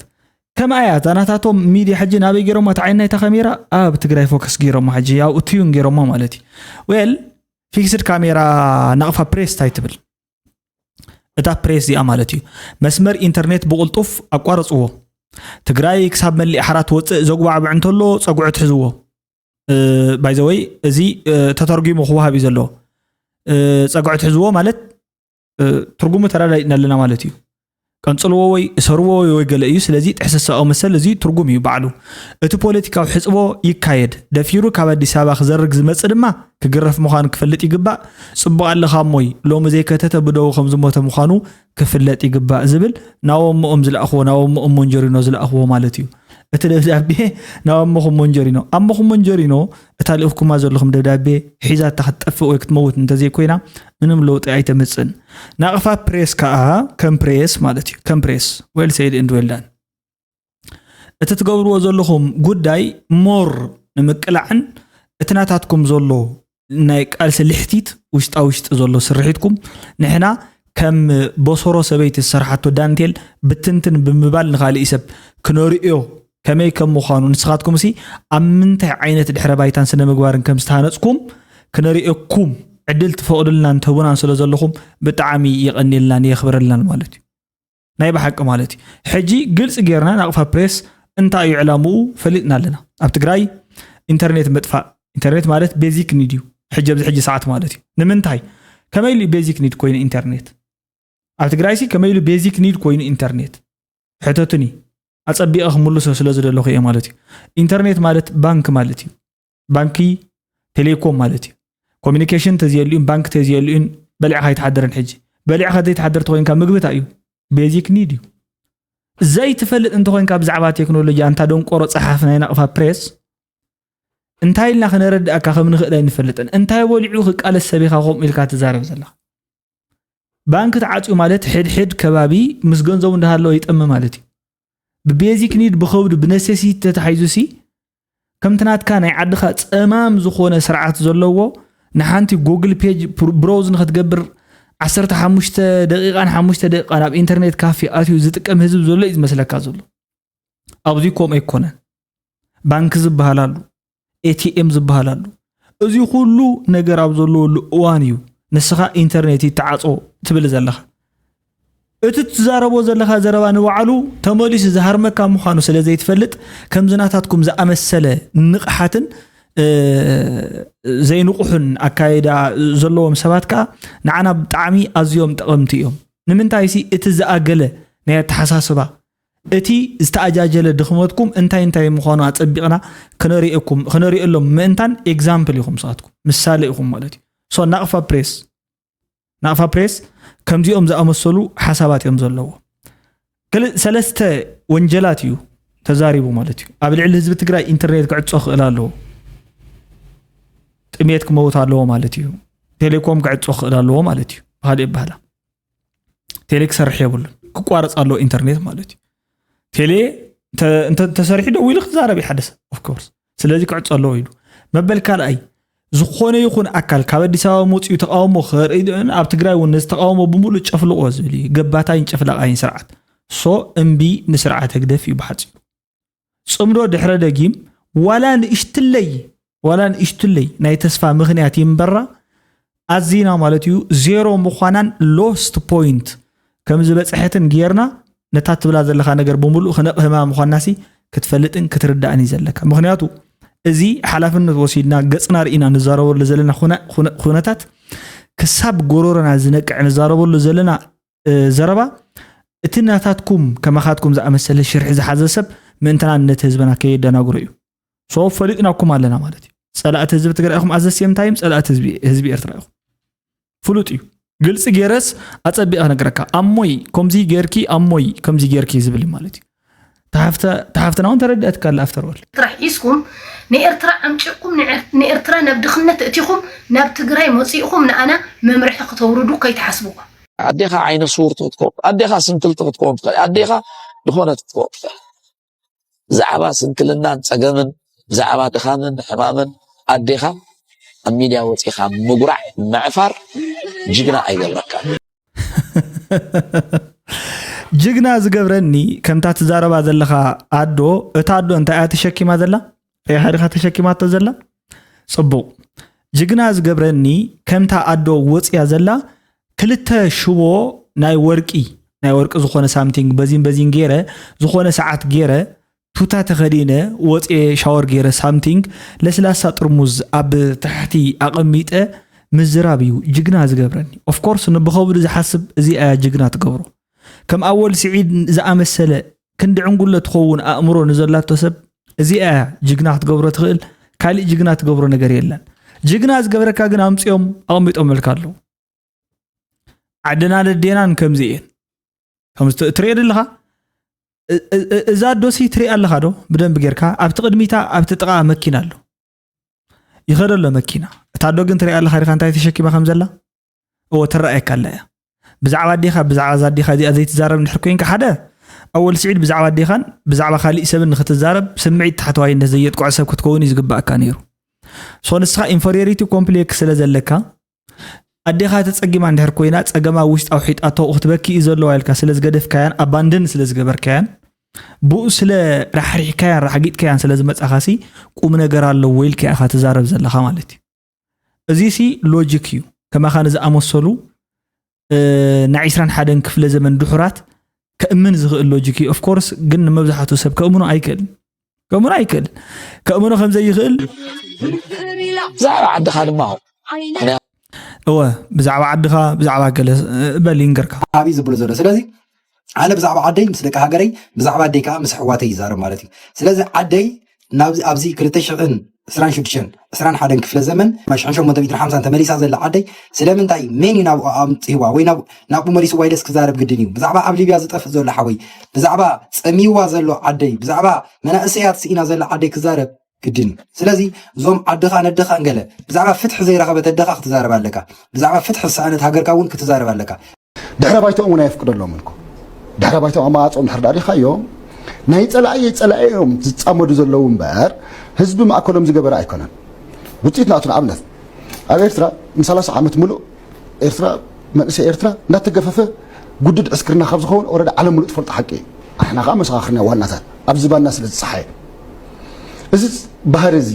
ከማያ እዛ ናታቶም ሚድያ ሕጂ ናበይ ገይሮማ እቲ ዓይኒ ናይታ ካሜራ ኣብ ትግራይ ፎከስ ገይሮማ ሕጂ ኣብኡ ትዩን ገይሮማ ማለት እዩ ዌል ፊክስድ ካሜራ ናቕፋ ፕሬስ እንታይ ትብል እታ ፕሬስ እዚኣ ማለት እዩ መስመር ኢንተርኔት ብቕልጡፍ ኣቋረፅዎ ትግራይ ክሳብ መሊእ ሓራ ትወፅእ ዘጉባዕብዕ እንተሎ ፀጉዑ ትሕዝዎ ባይዘወይ እዚ ተተርጒሙ ክወሃብ እዩ ዘለዎ ፀጉዑ ትሕዝዎ ማለት ትርጉሙ ተረዳዲእና ኣለና ማለት እዩ ቀንጽልዎ ወይ እሰርዎ ወይ ወይ ገለ እዩ። ስለዚ ጥሕሰት ሰብኣዊ መሰል እዚ ትርጉም እዩ ባዕሉ። እቲ ፖለቲካዊ ሕጽቦ ይካየድ። ደፊሩ ካብ ኣዲስ ኣበባ ክዘርግ ዝመጽእ ድማ ክግረፍ ምዃኑ ክፈልጥ ይግባእ። ጽቡቕ ኣለኻ እሞይ፣ ሎሚ ዘይከተተ ብደው ከም ዝሞተ ምዃኑ ክፍለጥ ይግባእ ዝብል ናብ ኣሞኦም ዝለኣኽዎ፣ ናብ ኣሞኦም ሞንጀሪኖ ዝለኣኽዎ ማለት እዩ። እቲ ደብዳቤ ናብ ኣሞኹም ሞንጀሪኖ። ኣሞኹም ሞንጀሪኖ እታ ልእኽኩማ ዘለኹም ደብዳቤ ሒዛታ ክትጠፍእ ወይ ክትመውት እንተዘይኮይና ምንም ለውጢ ኣይተምጽእን። ናቕፋ ፕሬስ ከኣ ከም ፕሬስ ማለት እዩ። ከም ፕሬስ well said and well done። እቲ ትገብርዎ ዘለኹም ጉዳይ ሞር ንምቅላዕን እቲ ናታትኩም ዘሎ ናይ ቃልሲ ልሕቲት ውሽጣ ውሽጢ ዘሎ ስርሒትኩም ንሕና ከም ቦሶሮ ሰበይቲ ዝሰርሓቶ ዳንቴል ብትንትን ብምባል ንኻልእ ሰብ ክነርእዮ ከመይ ከም ምዃኑ ንስኻትኩም ሲ ኣብ ምንታይ ዓይነት ድሕረ ባይታን ስነ ምግባርን ከም ዝተሃነጽኩም ክነርእየኩም ዕድል ትፈቕዱልናን ትህቡናን ስለ ዘለኹም ብጣዕሚ የቐንየልናን የኽብረልናን ማለት እዩ። ናይ ብሓቂ ማለት እዩ። ሕጂ ግልፂ ጌርና ናቕፋ ፕሬስ እንታይ እዩ ዕላምኡ ፈሊጥና ኣለና። ኣብ ትግራይ ኢንተርኔት ምጥፋእ፣ ኢንተርኔት ማለት ቤዚክ ኒድ እዩ። ሕጂ ኣብዚ ሕጂ ሰዓት ማለት እዩ። ንምንታይ ከመይ ኢሉ ቤዚክ ኒድ ኮይኑ ኢንተርኔት ኣብ ትግራይ ሲ ከመይ ኢሉ ቤዚክ ኒድ ኮይኑ ኢንተርኔት ሕተቱኒ። ኣጸቢቐ ክምልሶ ስለ ዝደለኹ እየ ማለት እዩ። ኢንተርኔት ማለት ባንክ ማለት እዩ። ባንኪ ቴሌኮም ማለት እዩ። ኮሚኒኬሽን ተዝየልዩን ባንክ ተዝየልዩን በሊዕኻ ኣይትሓድርን። ሕጂ በሊዕኻ ዘይትሓድር ተኮይንካ ምግቢ እንታይ እዩ? ቤዚክ ኒድ እዩ። ዘይትፈልጥ እንተኮይንካ ብዛዕባ ቴክኖሎጂ ኣንታ ደንቆሮ ጸሓፍ ናይ ናቕፋ ፕሬስ እንታይ ኢልና ክነረድኣካ ከም ንኽእል ኣይንፈልጥን። እንታይ በሊዑ ክቃለስ ሰብ ኢኻ ከምኡ ኢልካ ትዛረብ ዘለኻ? ባንክ ተዓፅዩ ማለት ሕድሕድ ከባቢ ምስ ገንዘቡ እንዳሃለወ ይጠሚ ማለት እዩ። ብቤዚክ ኒድ ብኸብዱ ብነሴሲቲ ተታሒዙ ሲ ከምቲ ናትካ ናይ ዓድኻ ፀማም ዝኾነ ስርዓት ዘለዎ ንሓንቲ ጉግል ፔጅ ብሮውዝ ንክትገብር ዓሰርተ ሓሙሽተ ደቂቃን ሓሙሽተ ደቂቃን ኣብ ኢንተርኔት ካፌ ኣትዩ ዝጥቀም ህዝቢ ዘሎ እዩ ዝመስለካ ዘሎ። ኣብዚ ከምኡ ኣይኮነን። ባንክ ዝበሃል ኣሎ፣ ኤቲኤም ዝበሃል ኣሎ። እዚ ኩሉ ነገር ኣብ ዘለወሉ እዋን እዩ ንስኻ ኢንተርኔት ይተዓጾ ትብል ዘለኻ። እቲ ትዛረቦ ዘለኻ ዘረባ ንባዕሉ ተመሊሱ ዝሃርመካ ምዃኑ ስለ ዘይትፈልጥ ከምዚ ናታትኩም ዝኣመሰለ ንቕሓትን ዘይንቑሑን ኣካይዳ ዘለዎም ሰባት ከኣ ንዓና ብጣዕሚ ኣዝዮም ጠቐምቲ እዮም። ንምንታይሲ እቲ ዝኣገለ ናይ ኣተሓሳስባ እቲ ዝተኣጃጀለ ድኽመትኩም እንታይ እንታይ ምዃኑ ኣጸቢቕና ክነርእየኩም ክነርእየሎም ምእንታን ኤግዛምፕል ኢኹም ንስኻትኩም ምሳሌ ኢኹም ማለት እዩ። ሶ ናቕፋ ፕሬስ ናቕፋ ፕሬስ ከምዚኦም ዝኣመሰሉ ሓሳባት እዮም ዘለዎ። ክል- ሰለስተ ወንጀላት እዩ ተዛሪቡ ማለት እዩ። ኣብ ልዕሊ ህዝቢ ትግራይ ኢንተርኔት ክዕጾ ክእል ኣለዎ፣ ጥሜት ክመውት ኣለዎ ማለት እዩ። ቴሌኮም ክዕጾ ክእል ኣለዎ ማለት እዩ። ብካሊእ ይበሃላ ቴሌ ክሰርሕ የብሉን፣ ክቋረፅ ኣለዎ ኢንተርኔት ማለት እዩ። ቴሌ እንተ- እንተ- እንተሰሪሑ ደው ኢሉ ክዛረብ እዩ ሓደ ሰብ ኦፍኮርስ። ስለዚ ክዕፆ ኣለዎ ኢሉ መበል ካልኣይ ዝኾነ ይኹን ኣካል ካብ ኣዲስ ኣበባ መፅኡ ተቃውሞ ከርኢ ኣብ ትግራይ እውን ነዚ ተቃውሞ ብምሉእ ጨፍልቆ ዝብል እዩ ገባታይን ጨፍላቃይን ስርዓት። ሶ እምቢ ንስርዓት ህግደፍ እዩ ብሓፂሩ። ፅምዶ ድሕረ ደጊም ዋላ ንእሽትለይ ዋላ ንእሽትለይ ናይ ተስፋ ምኽንያት ይንበራ ኣዚና ማለት እዩ ዜሮ ምዃናን ሎስት ፖይንት ከም ዝበፅሐትን ጌርና ነታ ትብላ ዘለኻ ነገር ብምሉእ ክነቕህማ ምዃንናሲ ክትፈልጥን ክትርዳእን እዩ ዘለካ። ምኽንያቱ እዚ ሓላፍነት ወሲድና ገፅና ርኢና ንዛረበሉ ዘለና ኩነታት ክሳብ ጎሮሮና ዝነቅዕ ንዛረበሉ ዘለና ዘረባ እቲ ናታትኩም ከማኻትኩም ዝኣመሰለ ሽርሒ ዝሓዘ ሰብ ምእንትናን ነቲ ህዝብና ከየደናግሮ እዩ። ሶ ፈሊጥናኩም ኣለና ማለት እዩ። ፀላእቲ ህዝቢ ትግራይ ኢኹም ኣዘሴም ታይም ፀላእቲ ህዝቢ ኤርትራ ኢኹም። ፍሉጥ እዩ። ግልፂ ገይረስ ኣፀቢቐ ክነግረካ ኣሞይ ከምዚ ጌርኪ ኣሞይ ከምዚ ጌርኪ ዝብል ማለት እዩ። ተሓፍትና እውን ተረዲኣትካ ኣላ ኣፍተር ኦል። ኤርትራ ሒዝኩም ንኤርትራ ዓምጪቕኩም ንኤርትራ ናብ ድኽነት እቲኹም ናብ ትግራይ መፂእኹም ንኣና መምርሒ ክተውርዱ ከይትሓስብዋ። ኣዴኻ ዓይነ ስውርቲ ክትከውን ኣዴኻ ስንክልቲ ክትከውን ትኽእል ኣዴኻ ዝኾነት ክትከውን ትኽእል። ብዛዕባ ስንክልናን ጸገምን ብዛዕባ ድኻምን ሕማምን ኣዴኻ ኣብ ሚድያ ወጺኻ ምጉራዕ ምዕፋር ጅግና ኣይገብረካን። ጅግና ዝገብረኒ ከምታ ትዛረባ ዘለኻ ኣዶ እታ ኣዶ እንታይ እያ ተሸኪማ ዘላ? ሬሓ ድኻ ተሸኪማቶ ዘላ? ጽቡቕ ጅግና ዝገብረኒ ከምታ ኣዶ ወጽያ ዘላ ክልተ ሽቦ ናይ ወርቂ ናይ ወርቂ ዝኾነ ሳምቲንግ በዚን በዚን ገይረ ዝኾነ ሰዓት ገይረ ቱታ ተኸዲነ ወፅየ ሻወር ገይረ ሳምቲንግ ለስላሳ ጥርሙዝ ኣብ ታሕቲ ኣቐሚጠ ምዝራብ እዩ ጅግና ዝገብረኒ። ኦፍኮርስ ንብኸብዱ ዝሓስብ እዚኣ እያ ጅግና ትገብሮ። ከም ኣወል ስዒድ ዝኣመሰለ ክንዲ ዕንጉሎ ትኸውን ኣእምሮ ንዘላቶ ሰብ እዚኣ እያ ጅግና ክትገብሮ ትኽእል። ካሊእ ጅግና ትገብሮ ነገር የለን። ጅግና ዝገብረካ ግን ኣምፅኦም ኣቐሚጦምልካ ኣለዉ። ዓድና ደዴናን ከምዚ እየን። ከምዚ ት- ትሪኦ ዘለኻ እ- እ- እ- እዛ ዶሲ ትሪኣ ኣለኻ ዶ? ብደንብ ጌርካ ኣብቲ ቅድሚታ ኣብቲ ጥቓ መኪና ኣሎ። ይኸዶ ኣሎ መኪና። እታ ዶ ግን ትሪኣ ኣለኻ ዲኻ እንታይ ተሸኪማ ከም ዘላ? እዎ ትረኣየካ ኣላ እያ። ብዛዕባ ኣዴኻ ብዛዕባ እዛ ኣዴኻ እዚኣ ዘይትዛረብ እንድሕር ኮይንካ ሓደ ኣወል ስዒድ ብዛዕባ ኣዴኻን ብዛዕባ ካሊእ ሰብን ንክትዛረብ ስምዒት ታሕተዋይነት ዘየጥቅዖ ሰብ ክትከውን እዩ ዝግባኣካ ነይሩ። ሶ ንስኻ ኢንፈሪዮሪቲ ኮምፕሌክስ ስለ ዘለካ ኣዴኻ ተጸጊማ እንድሕር ኮይና ጸገማ ውሽጣ ውሒጣቶ ክትበኪ እዩ ዘለዋ ኢልካ ስለ ዝገደፍካያን ኣባንድን ስለ ዝገበርካያን ብኡ ስለ ራሕሪሕካያን ራሕጊጥካያን ስለ ዝመጻኻሲ ቁም ነገር ኣለዎ ኢልካ ኢኻ ትዛረብ ዘለኻ ማለት እዩ። እዚ ሲ ሎጂክ እዩ። ከማኻ ንዝኣመሰሉ እ፣ ናይ ዕስራን ሓደን ክፍለ ዘመን ድሑራት ከእምን ዝኽእል ሎጂክ እዩ። ኦፍኮርስ ግን ንመብዛሕትኡ ሰብ ከእምኖ ኣይክእልን። ከእምኖ ኣይክእልን። ከእምኖ ከም ዘይኽእል ብዛዕባ ዓድኻ ድማ እወ ብዛዕባ ዓድኻ ብዛዕባ ገለ እ፣ በል ይንገርካ። ዓብይ ዝብሎ ዘሎ ስለዚ ኣነ ብዛዕባ ዓደይ ምስ ደቂ ሃገረይ ብዛዕባ ኣደይ ከዓ ምስ ኣሕዋተይ ይዛረብ ማለት እዩ። ስለዚ ዓደይ ናብዚ ኣብዚ ክልተ ሽሕን ዕስራን ሽዱሽተን ዕስራን ሓደን ክፍለ ዘመን ሽሕን ሸሞንተ ሚእትን ሓምሳን ተመሊሳ ዘላ ዓደይ ስለምንታይ መን እዩ ናብኡ ኣምፅዋ ወይ ናብ ናብኡ መሊስዋ ኢለስ ክዛረብ ግድን እዩ። ብዛዕባ ኣብ ሊብያ ዝጠፍእ ዘሎ ሓወይ፣ ብዛዕባ ፀሚዋ ዘሎ ዓደይ፣ ብዛዕባ መናእሰያት ስኢና ዘላ ዓደይ ክዛረብ ግድን እዩ። ስለዚ እዞም ዓድኻ ነደኻን ገለ ብዛዕባ ፍትሒ ዘይረኸበት ኣደኻ ክትዛረብ ኣለካ። ብዛዕባ ፍትሒ ዝሰኣነት ሃገርካ እውን ክትዛረብ ኣለካ። ድሕረ ባይታኦም እውን ኣየፍቅደሎምን እኮ። ድሕረ ባይታኦም ኣማራፅኦም ድሕር ዳሪኻዮም ናይ ፀላኢ ፀላኢ እዮም ዝፃመዱ ዘለዉ እምበር ህዝቢ ማእከሎም ዝገበረ ኣይኮነን። ውፅኢት ናቱ ንኣብነት ኣብ ኤርትራ ን30 ዓመት ሙሉእ ኤርትራ መንእሰይ ኤርትራ እንዳተገፈፈ ጉድድ ዕስክርና ካብ ዝኸውን ኦረዳ ዓለም ሙሉእ ትፈልጦ ሓቂ እዩ። ኣሕና ከዓ መሰኻኽርና ዋናታት ኣብዚ ባና ስለ ዝፀሓየ እዚ ባህሪ እዚ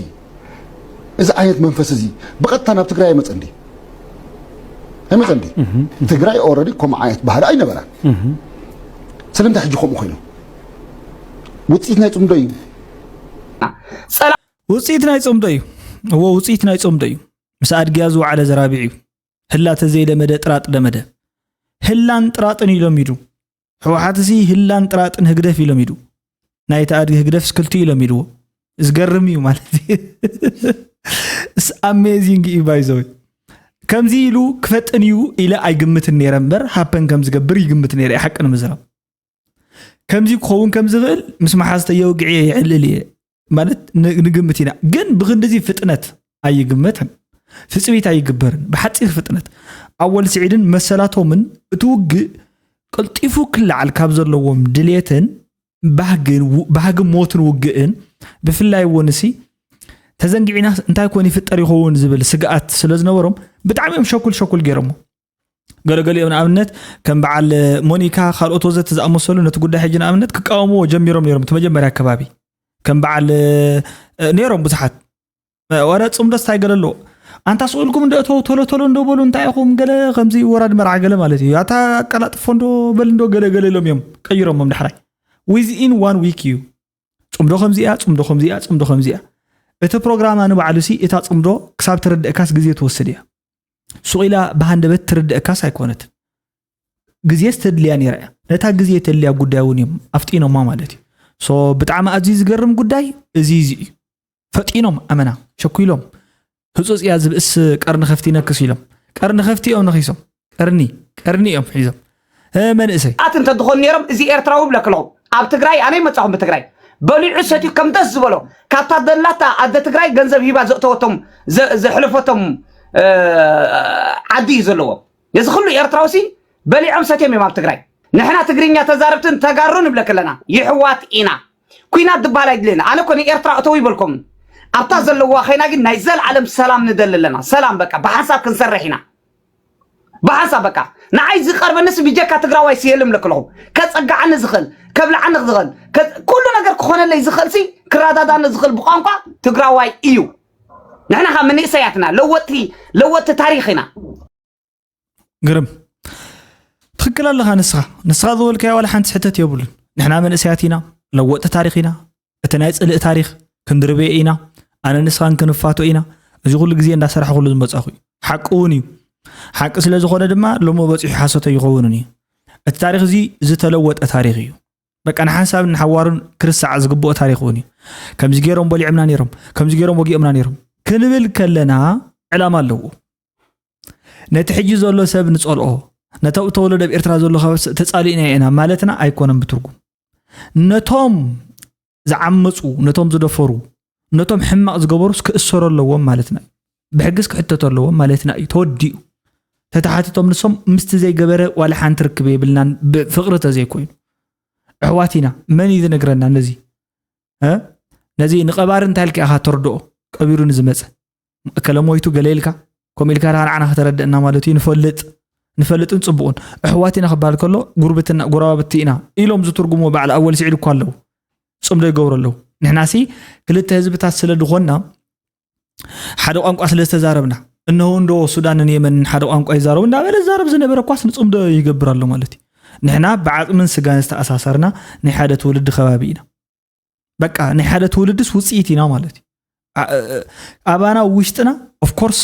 እዚ ዓይነት መንፈስ እዚ ብቐጥታ ናብ ትግራይ ኣይመፀን ድዩ? ኣይመፀን ድዩ? ትግራይ ኦረዲ ከምኡ ዓይነት ባህሪ ኣይነበራን። ስለምንታይ ሕጂ ከምኡ ኮይኑ? ውፅኢት ናይ ፅምዶ እዩ። ውፅኢት ናይ ፅምዶ እዩ። እዎ ውፅኢት ናይ ፅምዶ እዩ። ምስ ኣድግያ ዝወዓለ ዘራቢዕ እዩ። ህላ ተዘይለመደ ጥራጥ ለመደ። ህላን ጥራጥን እዩ ለሚዱ። ህወሓትሲ ህላን ጥራጥን ህግደፍ እዩ ለሚዱ። ናይቲ ኣድጊ ህግደፍስ ክልቲኡ እዩ ለሚድዎ። ዝገርም እዩ ማለት እዩ። It's amazing እዩ ባይዘወይ። ከምዚ ኢሉ ክፈጥን እዩ ኢለ ኣይግምትን ነይረ እምበር ሃፐን ከም ዝገብር ይግምት ነይረ እየ ሓቂ ንምዝራብ። ከምዚ ክኸውን ከም ዝኽእል ምስ መሓዝተይ የውግዕ እየ የዕልል እየ ማለት ን- ንግምት ኢና። ግን ብክንድዚ ፍጥነት ኣይግመትን። ትፅቢት ኣይግበርን። ብሓፂር ፍጥነት ኣወል ስዒድን መሰላቶምን እቲ ውግእ ቀልጢፉ ክለዓል ካብ ዘለዎም ድሌትን ባህግን ው- ባህጊ ሞትን ውግእን ብፍላይ እውን ሲ ተዘንጊዕና እንታይ ኮን ይፍጠር ይኸውን ዝብል ስግኣት ስለ ዝነበሮም ብጣዕሚ እዮም ሸኩል ሸኩል ገይሮሞ። ገለገሊኦም ንኣብነት ከም በዓል ሞኒካ ካልኦት ወዘተ ዝኣመሰሉ ነቲ ጉዳይ ሕጂ ንኣብነት ክቃወምዎ ጀሚሮም ነይሮም እቲ መጀመርያ ኣከባቢ ከም በዓል እ፣ ነይሮም ብዙሓት እ፣ ወረ ፅምዶ ስታይ ገለ ኣለዎ ኣንታ ስቕ ኢልኩም እንደ እተው ቶሎ ቶሎ እንዶ በሉ እንታይ ኢኹም ገለ ከምዚ ወራድ መርዓ ገለ ማለት እዩ ኣታ ኣቀላጥፎ እንዶ በል እንዶ ገለ ገለ ኢሎም እዮም ቀይሮሞም ዳሕራይ within one week እዩ ፅምዶ ከምዚኣ ፅምዶ ከምዚኣ ፅምዶ ከምዚኣ እቲ ፕሮግራማ ንባዕሉ ሲ እታ ፅምዶ ክሳብ ትርድእካስ ግዜ ትወስድ እያ ሱቕ ኢላ ብሃንደበት ትርድእካስ ኣይኮነትን ግዜ ዝተድልያ ነይራ እያ ነታ ግዜ የተድልያ ጉዳይ እውን እዮም ኣፍጢኖማ ማለት እዩ ሶ ብጣዕሚ ኣዝዩ ዝገርም ጉዳይ እዚ እዚ እዩ ፈጢኖም ኣመና ሸኩሎም ህፁፅ እያ ዝብእስ ቀርኒ ከፍቲ ነክስ ኢሎም ቀርኒ ከፍቲ እዮም ነኺሶም ቀርኒ ቀርኒ እዮም ሒዞም እ፣ መንእሰይ ኣት እንተዝኾኑ ነይሮም እዚ ኤርትራዊ ብለክለኹ ኣብ ትግራይ ኣነ ይመፃኹም ብትግራይ በሊዑ ሰትዩ ከም ደስ ዝበሎ ካብታ ደላታ ኣደ ትግራይ ገንዘብ ሂባ ዘእተወቶም ዘ- ዘሕለፈቶም እ፣ ዓዲ እዩ ዘለዎ እዚ ኩሉ ኤርትራዊ ሲ በሊዖም ሰትዮም እዮም ኣብ ትግራይ ንሕና ትግርኛ ተዛረብትን ተጋሩን ንብለክ ኣለና ይሕዋት ኢና ኩናት ዝበሃል ኣይድልን ኣነ ኮ ንኤርትራ እተው ይበልኩም ኣብታ ዘለዋ ኸይና ግን ናይ ዘልዓለም ሰላም ንደሊ ኣለና ሰላም በቃ ብሓንሳብ ክንሰርሕ ኢና ብሓንሳብ በቃ ንዓይ ዝቐርበንስ ብጀካ ትግራዋይ ስየልም ለክለኹ ከፀግዓኒ ዝኽእል ከብልዓኒ ዝኽእል ከ- ኩሉ ነገር ክኾነለይ ዝኽእል ሲ ክረዳዳኒ ዝኽእል ብቋንቋ ትግራዋይ እዩ ንሕና ካብ መንእሰያትና ለወጥቲ ለወጥቲ ታሪኽ ኢና ግርም ትኽክል ኣለኻ ንስኻ ንስኻ ዝበልካዮ ዋላ ሓንቲ ስሕተት የብሉን ንሕና መንእሰያት ኢና ለወጥቲ ታሪኽ ኢና እቲ ናይ ፅልእ ታሪኽ ክንድርበየ ኢና ኣነ ንስኻን ክንፋቶ ኢና እዚ ኩሉ ግዜ እንዳሰራሕኩሉ ዝመፃኹ እዩ ሓቂ እውን እዩ ሓቂ ስለ ዝኾነ ድማ ሎሚ በፂሑ ሓሶት ኣይኸውንን እዩ እቲ ታሪኽ እዚ ዝተለወጠ ታሪኽ እዩ። በቃ ንሓንሳብን ንሓዋሩን ክርስዓ ዝግብኦ ታሪኽ እውን እዩ። ከምዚ ገይሮም በሊዖምና ነይሮም፣ ከምዚ ገይሮም ወጊኦምና ነይሮም ክንብል ከለና ዕላማ ኣለዎ። ነቲ ሕጂ ዘሎ ሰብ ንጸልኦ፣ ነቶም ተወለደ ኣብ ኤርትራ ዘሎ ተጻሊእና ኢና ማለትና ኣይኮነን ብትርጉም። ነቶም ዝዓመፁ፣ ነቶም ዝደፈሩ፣ ነቶም ሕማቕ ዝገበሩስ ክእሰሩ ኣለዎም ማለትና እዩ። ብሕግስ ክሕተቱ ኣለዎም ማለትና እዩ። ተወዲኡ። ተተሓቲቶም ንሶም ምስቲ ዘይገበረ ዋላ ሓንቲ ርክብ የብልናን፣ ብፍቕሪ ተዘይኮይኑ። ኣሕዋት ኢና። መን እዩ ዝነግረና ነዚ? እ? ነዚ ንቐባሪ እንታይ ኢልካ ኢኻ ተርድኦ? ቀቢሩ ንዝመፀ። እከለ ሞይቱ ገለ ኢልካ፣ ከምኡ ኢልካ ዳኣ ንዓና ከተረድእና ማለት እዩ። ንፈልጥ፣ ንፈልጥን ጽቡቕን። ኣሕዋት ኢና ክበሃል ከሎ፣ ጉርብትና፣ ጎረባብቲ ኢና ኢሎም ዝትርጉሙ በዓል ኣወል ስዒድ እኳ ኣለዉ። ጽምዶ ይገብሩ ኣለዉ። ንሕናሲ ክልተ ህዝብታት ስለ ዝኾንና፣ ሓደ ቋንቋ ስለ ዝተዛረብና፣ እነሆ እንዶ ሱዳንን የመንን ሓደ ቋንቋ ይዛረቡ እንዳበለ ዝዛረብ ዝነበረ እኳስ ንጽምዶ ይገብር ኣሎ ማለት እዩ። ንሕና ብዓጽምን ስጋን ዝተኣሳሰርና ናይ ሓደ ትውልዲ ከባቢ ኢና። በቃ ናይ ሓደ ትውልድስ ውጽኢት ኢና ማለት እዩ። ኣ-፣ እ-፣ እ-፣ ኣባና ውሽጥና፣ of course፣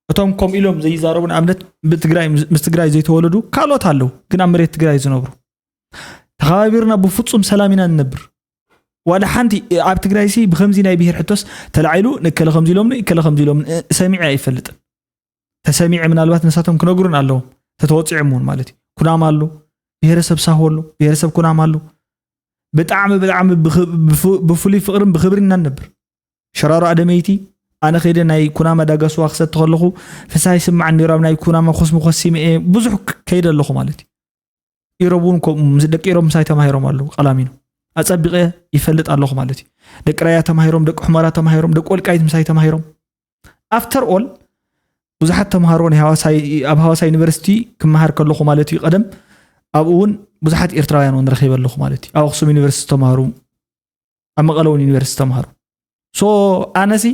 እቶም ከምኡ ኢሎም ዘይዛረቡ፣ ንኣብነት ብትግራይ ምስ፣ ምስ ትግራይ ዘይተወለዱ ካልኦት ኣለዉ፣ ግን ኣብ መሬት ትግራይ ዝነብሩ። ተኸባቢርና ብፍጹም ሰላም ኢና ንነብር። ዋላ ሓንቲ ኣብ ትግራይሲ ብኸምዚ ናይ ብሄር ሕቶስ ተላዒሉ ንእከለ ከምዚ ኢሎምኒ፣ እከለ ከምዚ ኢሎምኒ፣ እ-፣ ሰሚዐ ኣይፈልጥን። ተሰሚዐ ምናልባት ንሳቶም ክነግሩን ኣለዎም። ተተወፂዖም እውን ማለት እዩ። ኩናማ ኣሎ፣ ብሄረሰብ ሳሆ ኣሎ፣ ብሄረሰብ ኩናማ ኣሎ። ብጣዕሚ፣ ብጣዕሚ ብኽ-፣ ብፍ-፣ ብፍሉይ ፍቕርን ብኽብርን ኢና ንነብር። ሸራሮ ኣደመይቲ፣ ኣነ ከይደ ናይ ኩናማ ዳጋ ስዋ ክሰቲ ከለኹ፣ ፍስሃ ይስማዓኒ ነይሩ፣ ኣብ ናይ ኩናማ ኮስሞ ኮሲመ እየ፣ ብዙሕ ክ-፣ ከይደ ኣለኹ ማለት እዩ። ኢሮብ እውን ከምኡ፣ ምስ ደቂ ኢሮብ ምሳይ ተማሂሮም ኣለዉ፣ ቀላሚኖ። ኣጸቢቐ ይፈልጥ ኣለኹ ማለት እዩ። ደቂ ራያ ተማሂሮም፣ ደቂ ሑመራ ተማሂሮም፣ ደቂ ወልቃይት ምሳይ ተማሂሮም። After all፣ ብዙሓት ተምሃሮ ናይ ሃዋሳ፣ ኣብ ሃዋሳ ዩኒቨርሲቲ ክመሃር ከለኹ ማለት እዩ፣ ቀደም ኣብኡ እውን ብዙሓት ኤርትራውያን እውን ረኺበ ኣለኹ ማለት እዩ። ኣብ ኣኽሱም ዩኒቨርሲቲ ተምሃሩ፣ ኣብ መቐለ እውን ዩኒቨርሲቲ ተምሃሩ። So፣ ኣነሲ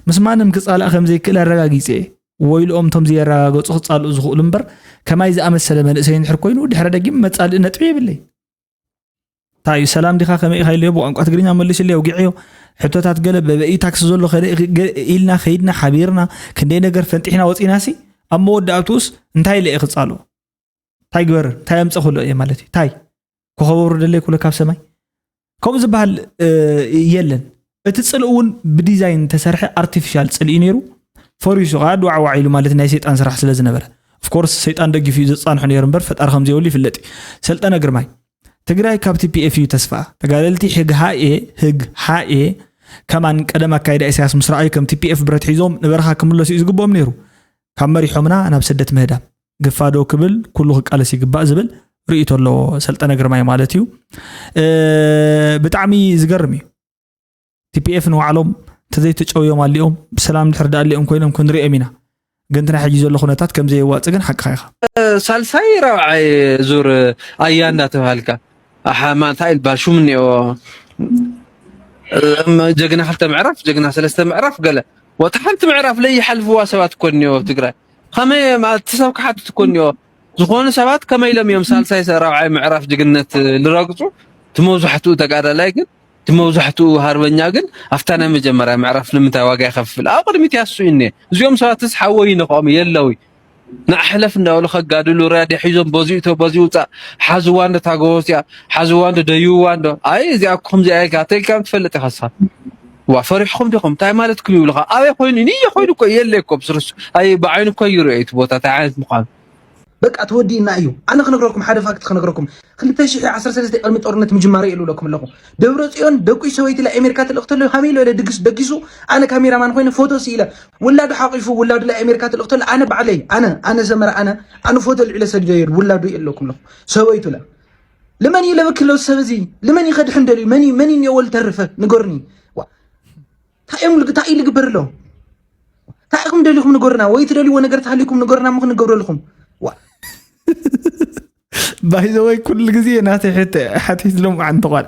ምስ ማንም ክጻላእ ከም ዘይክእል ኣረጋጊጸ እየ። ወይልኦም እቶም ዘየረጋገጹ ክጻልኡ ዝኽእሉ እምበር፣ ከማይ ዝኣመሰለ መንእሰይ እንድሕር ኮይኑ፣ ድሕረ ደጊም መጻልኢ ነጥቢ የብለይ። እንታይ እዩ፣ ሰላም ዲኻ፣ ከመይ ኢኻ ኢለዮ፣ ብቋንቋ ትግርኛ መልስለይ፣ ኣውጊዐዮ። ሕቶታት ገለ በበይ ታክሲ ዘሎ ከደ ገ-፣ ኢልና ከይድና ሓቢርና ክንደይ ነገር ፈንጢሕና ወጺናሲ፣ ኣብ መወዳእትኡስ እንታይ ኢለ እየ ክጻልኦ? እንታይ ግበር፣ እንታይ ኣምጸኹሎ እየ ማለት እዩ? እንታይ ክኸበሩ ደለይ ኩሎ ካብ ሰማይ? ከምኡ ዝበሃል፣ እ፣ የለን። እቲ ጽልኢ እውን ብዲዛይን ተሰርሐ ኣርቲፊሻል ጽልኢ ነይሩ። ፈሪሱ ኸዓ ድዋዕዋዕ ኢሉ ማለት ናይ ሰይጣን ስራሕ ስለ ዝነበረ። Of course ሰይጣን ደጊፉ እዩ ዘጻንሖ ነይሩ እምበር ፈጣሪ ከም ዘይብሉ ይፍለጥ እዩ። ሰልጠነ ግርማይ፣ ትግራይ ካብ ቲ ፒ ኤፍ እዩ ተስፋ። ተጋደልቲ ህግ ሃኤ፣ ህግ ሃኤ ከማን ቀደም ኣካይዳ ኢሳያስ ምስ ረኣዩ ከም ቲ ፒ ኤፍ ብረት ሒዞም ንበረኻ ክምለሱ እዩ ዝግብኦም ነይሩ። ካብ መሪሖምና ናብ ስደት ምህዳም። ግፋ ዶ ክብል ኩሉ ክቃለስ ይግባእ ዝብል ርእይቶ ኣለዎ ሰልጠነ ግርማይ ማለት እዩ። እ፣ ብጣዕሚ ዝገርም እዩ። ቲ ፒ ኤፍ ንባዕሎም እንተዘይተጨውዮም ኣሊኦም ብሰላም ድሕር ዳኣ ኣሊኦም ኮይኖም ክንሪኦም ኢና። ግን እቲ ናይ ሕጂ ዘሎ ኩነታት ከም ዘየዋጽእ ግን ሓቅኻ ኢኻ። ሳልሳይ ራብዓይ ዙር ኣያ እንዳተባሃልካ፣ ኣሓ፣ ማ-፣ እንታይ ኢልባ ሹም እኒኦ፣ እም፣ ጀግና ክልተ ምዕራፍ፣ ጀግና ሰለስተ ምዕራፍ ገለ። ወታ ሓንቲ ምዕራፍ ለይሓልፍዋ ሰባት እኮ እኒኦ ኣብ ትግራይ። ከመይ፣ ማ-፣ እቲ ሰብ ክሓትት እኮ እኒኦ። ዝኾኑ ሰባት ከመይ ኢሎም እዮም ሳልሳይ ሰ-፣ ራብዓይ ምዕራፍ ጅግነት ዝረግጹ? እቲ መብዛሕትኡ ተጋዳላይ ግን፣ እቲ መብዛሕትኡ ሃርበኛ ግን ኣብታ ናይ መጀመርያ ምዕራፍ ንምንታይ ዋጋ ይኸፍል? ኣብ ቅድሚት ያሱ እኒኤ። እዚኦም ሰባትስ ሓወይ ነኸኦም የለዊ። ንኣሕለፍ እንዳበሉ ከጋድሉ ራድዮ ሒዞም በዚኡ ተ-፣ በዚኡ ውፃእ፣ ሓዝዋ እንዶ ታጎቦ እዚኣ፣ ሓዝዋ እንዶ ደይዋ እንዶ። ኣይ እዚኣ እኮ ከምዚኣ ኢልካ ተልካ ትፈልጥ ኢኻ ንስኻ። ዋ ፈሪሕኩም ዲኹም? እንታይ ማለትኩም ይብሉኻ? ኣበይ ኮይኑ? ንየ ኮይኑ እኮ የለ እኮ ብስርሱ። ኣይ ብዓይኑ እኮ ይርኦ እቲ ቦታ እንታይ ዓይነት ምዃኑ። በቃ ተወዲእና እዩ። ኣነ ክነግረኩም ሓደ ፋክት ክነግረኩም። ክልተ ሽሕ ዓሰርተ ሰለስተ ቅድሚ ጦርነት ምጅማሩ እዩ ልብለኩም ኣለኹ። ደብረ ጽዮን ደቁ ሰበይቲ ላ ኣሜሪካ ትልእኽ ተሎ ሃመይ ኢሎ ኢለ ድግስ ደጊሱ ኣነ ካሜራማን ኮይነ ፎቶ ስኢለ ውላዱ ሓቂፉ ውላዱ ላ ኣሜሪካ ትልእኽ ተሎ ኣነ ባዕለይ ኣነ ኣነ ዘመረ ኣነ ኣነ ፎቶ ልዒለ ሰዲደ ይር ውላዱ ይእለኩም ኣለኹ። ሰበይቱ ላ ልመን እዩ ለበክለው ሰብ እዚ ልመን እዩ ከድሕን ደልዩ መን እዩ መን እዩ ወል ተርፈ ንገርኒ። ዋ እንታይ እዮም ልግ-፣ እንታይ እዩ ልግበር ኣሎ? እንታይ ኢኹም ደሊኹም ንገሩና? ወይ ትደልይዎ ነገር ተሃሊኩም ንገሩና፣ እሞ ክንገብረልኩም። ዋ። ባይዘወይ ኩሉ ግዜ ናተይ ሕተ-፣ ሓቲት ሎም ዓንቲ ቋል።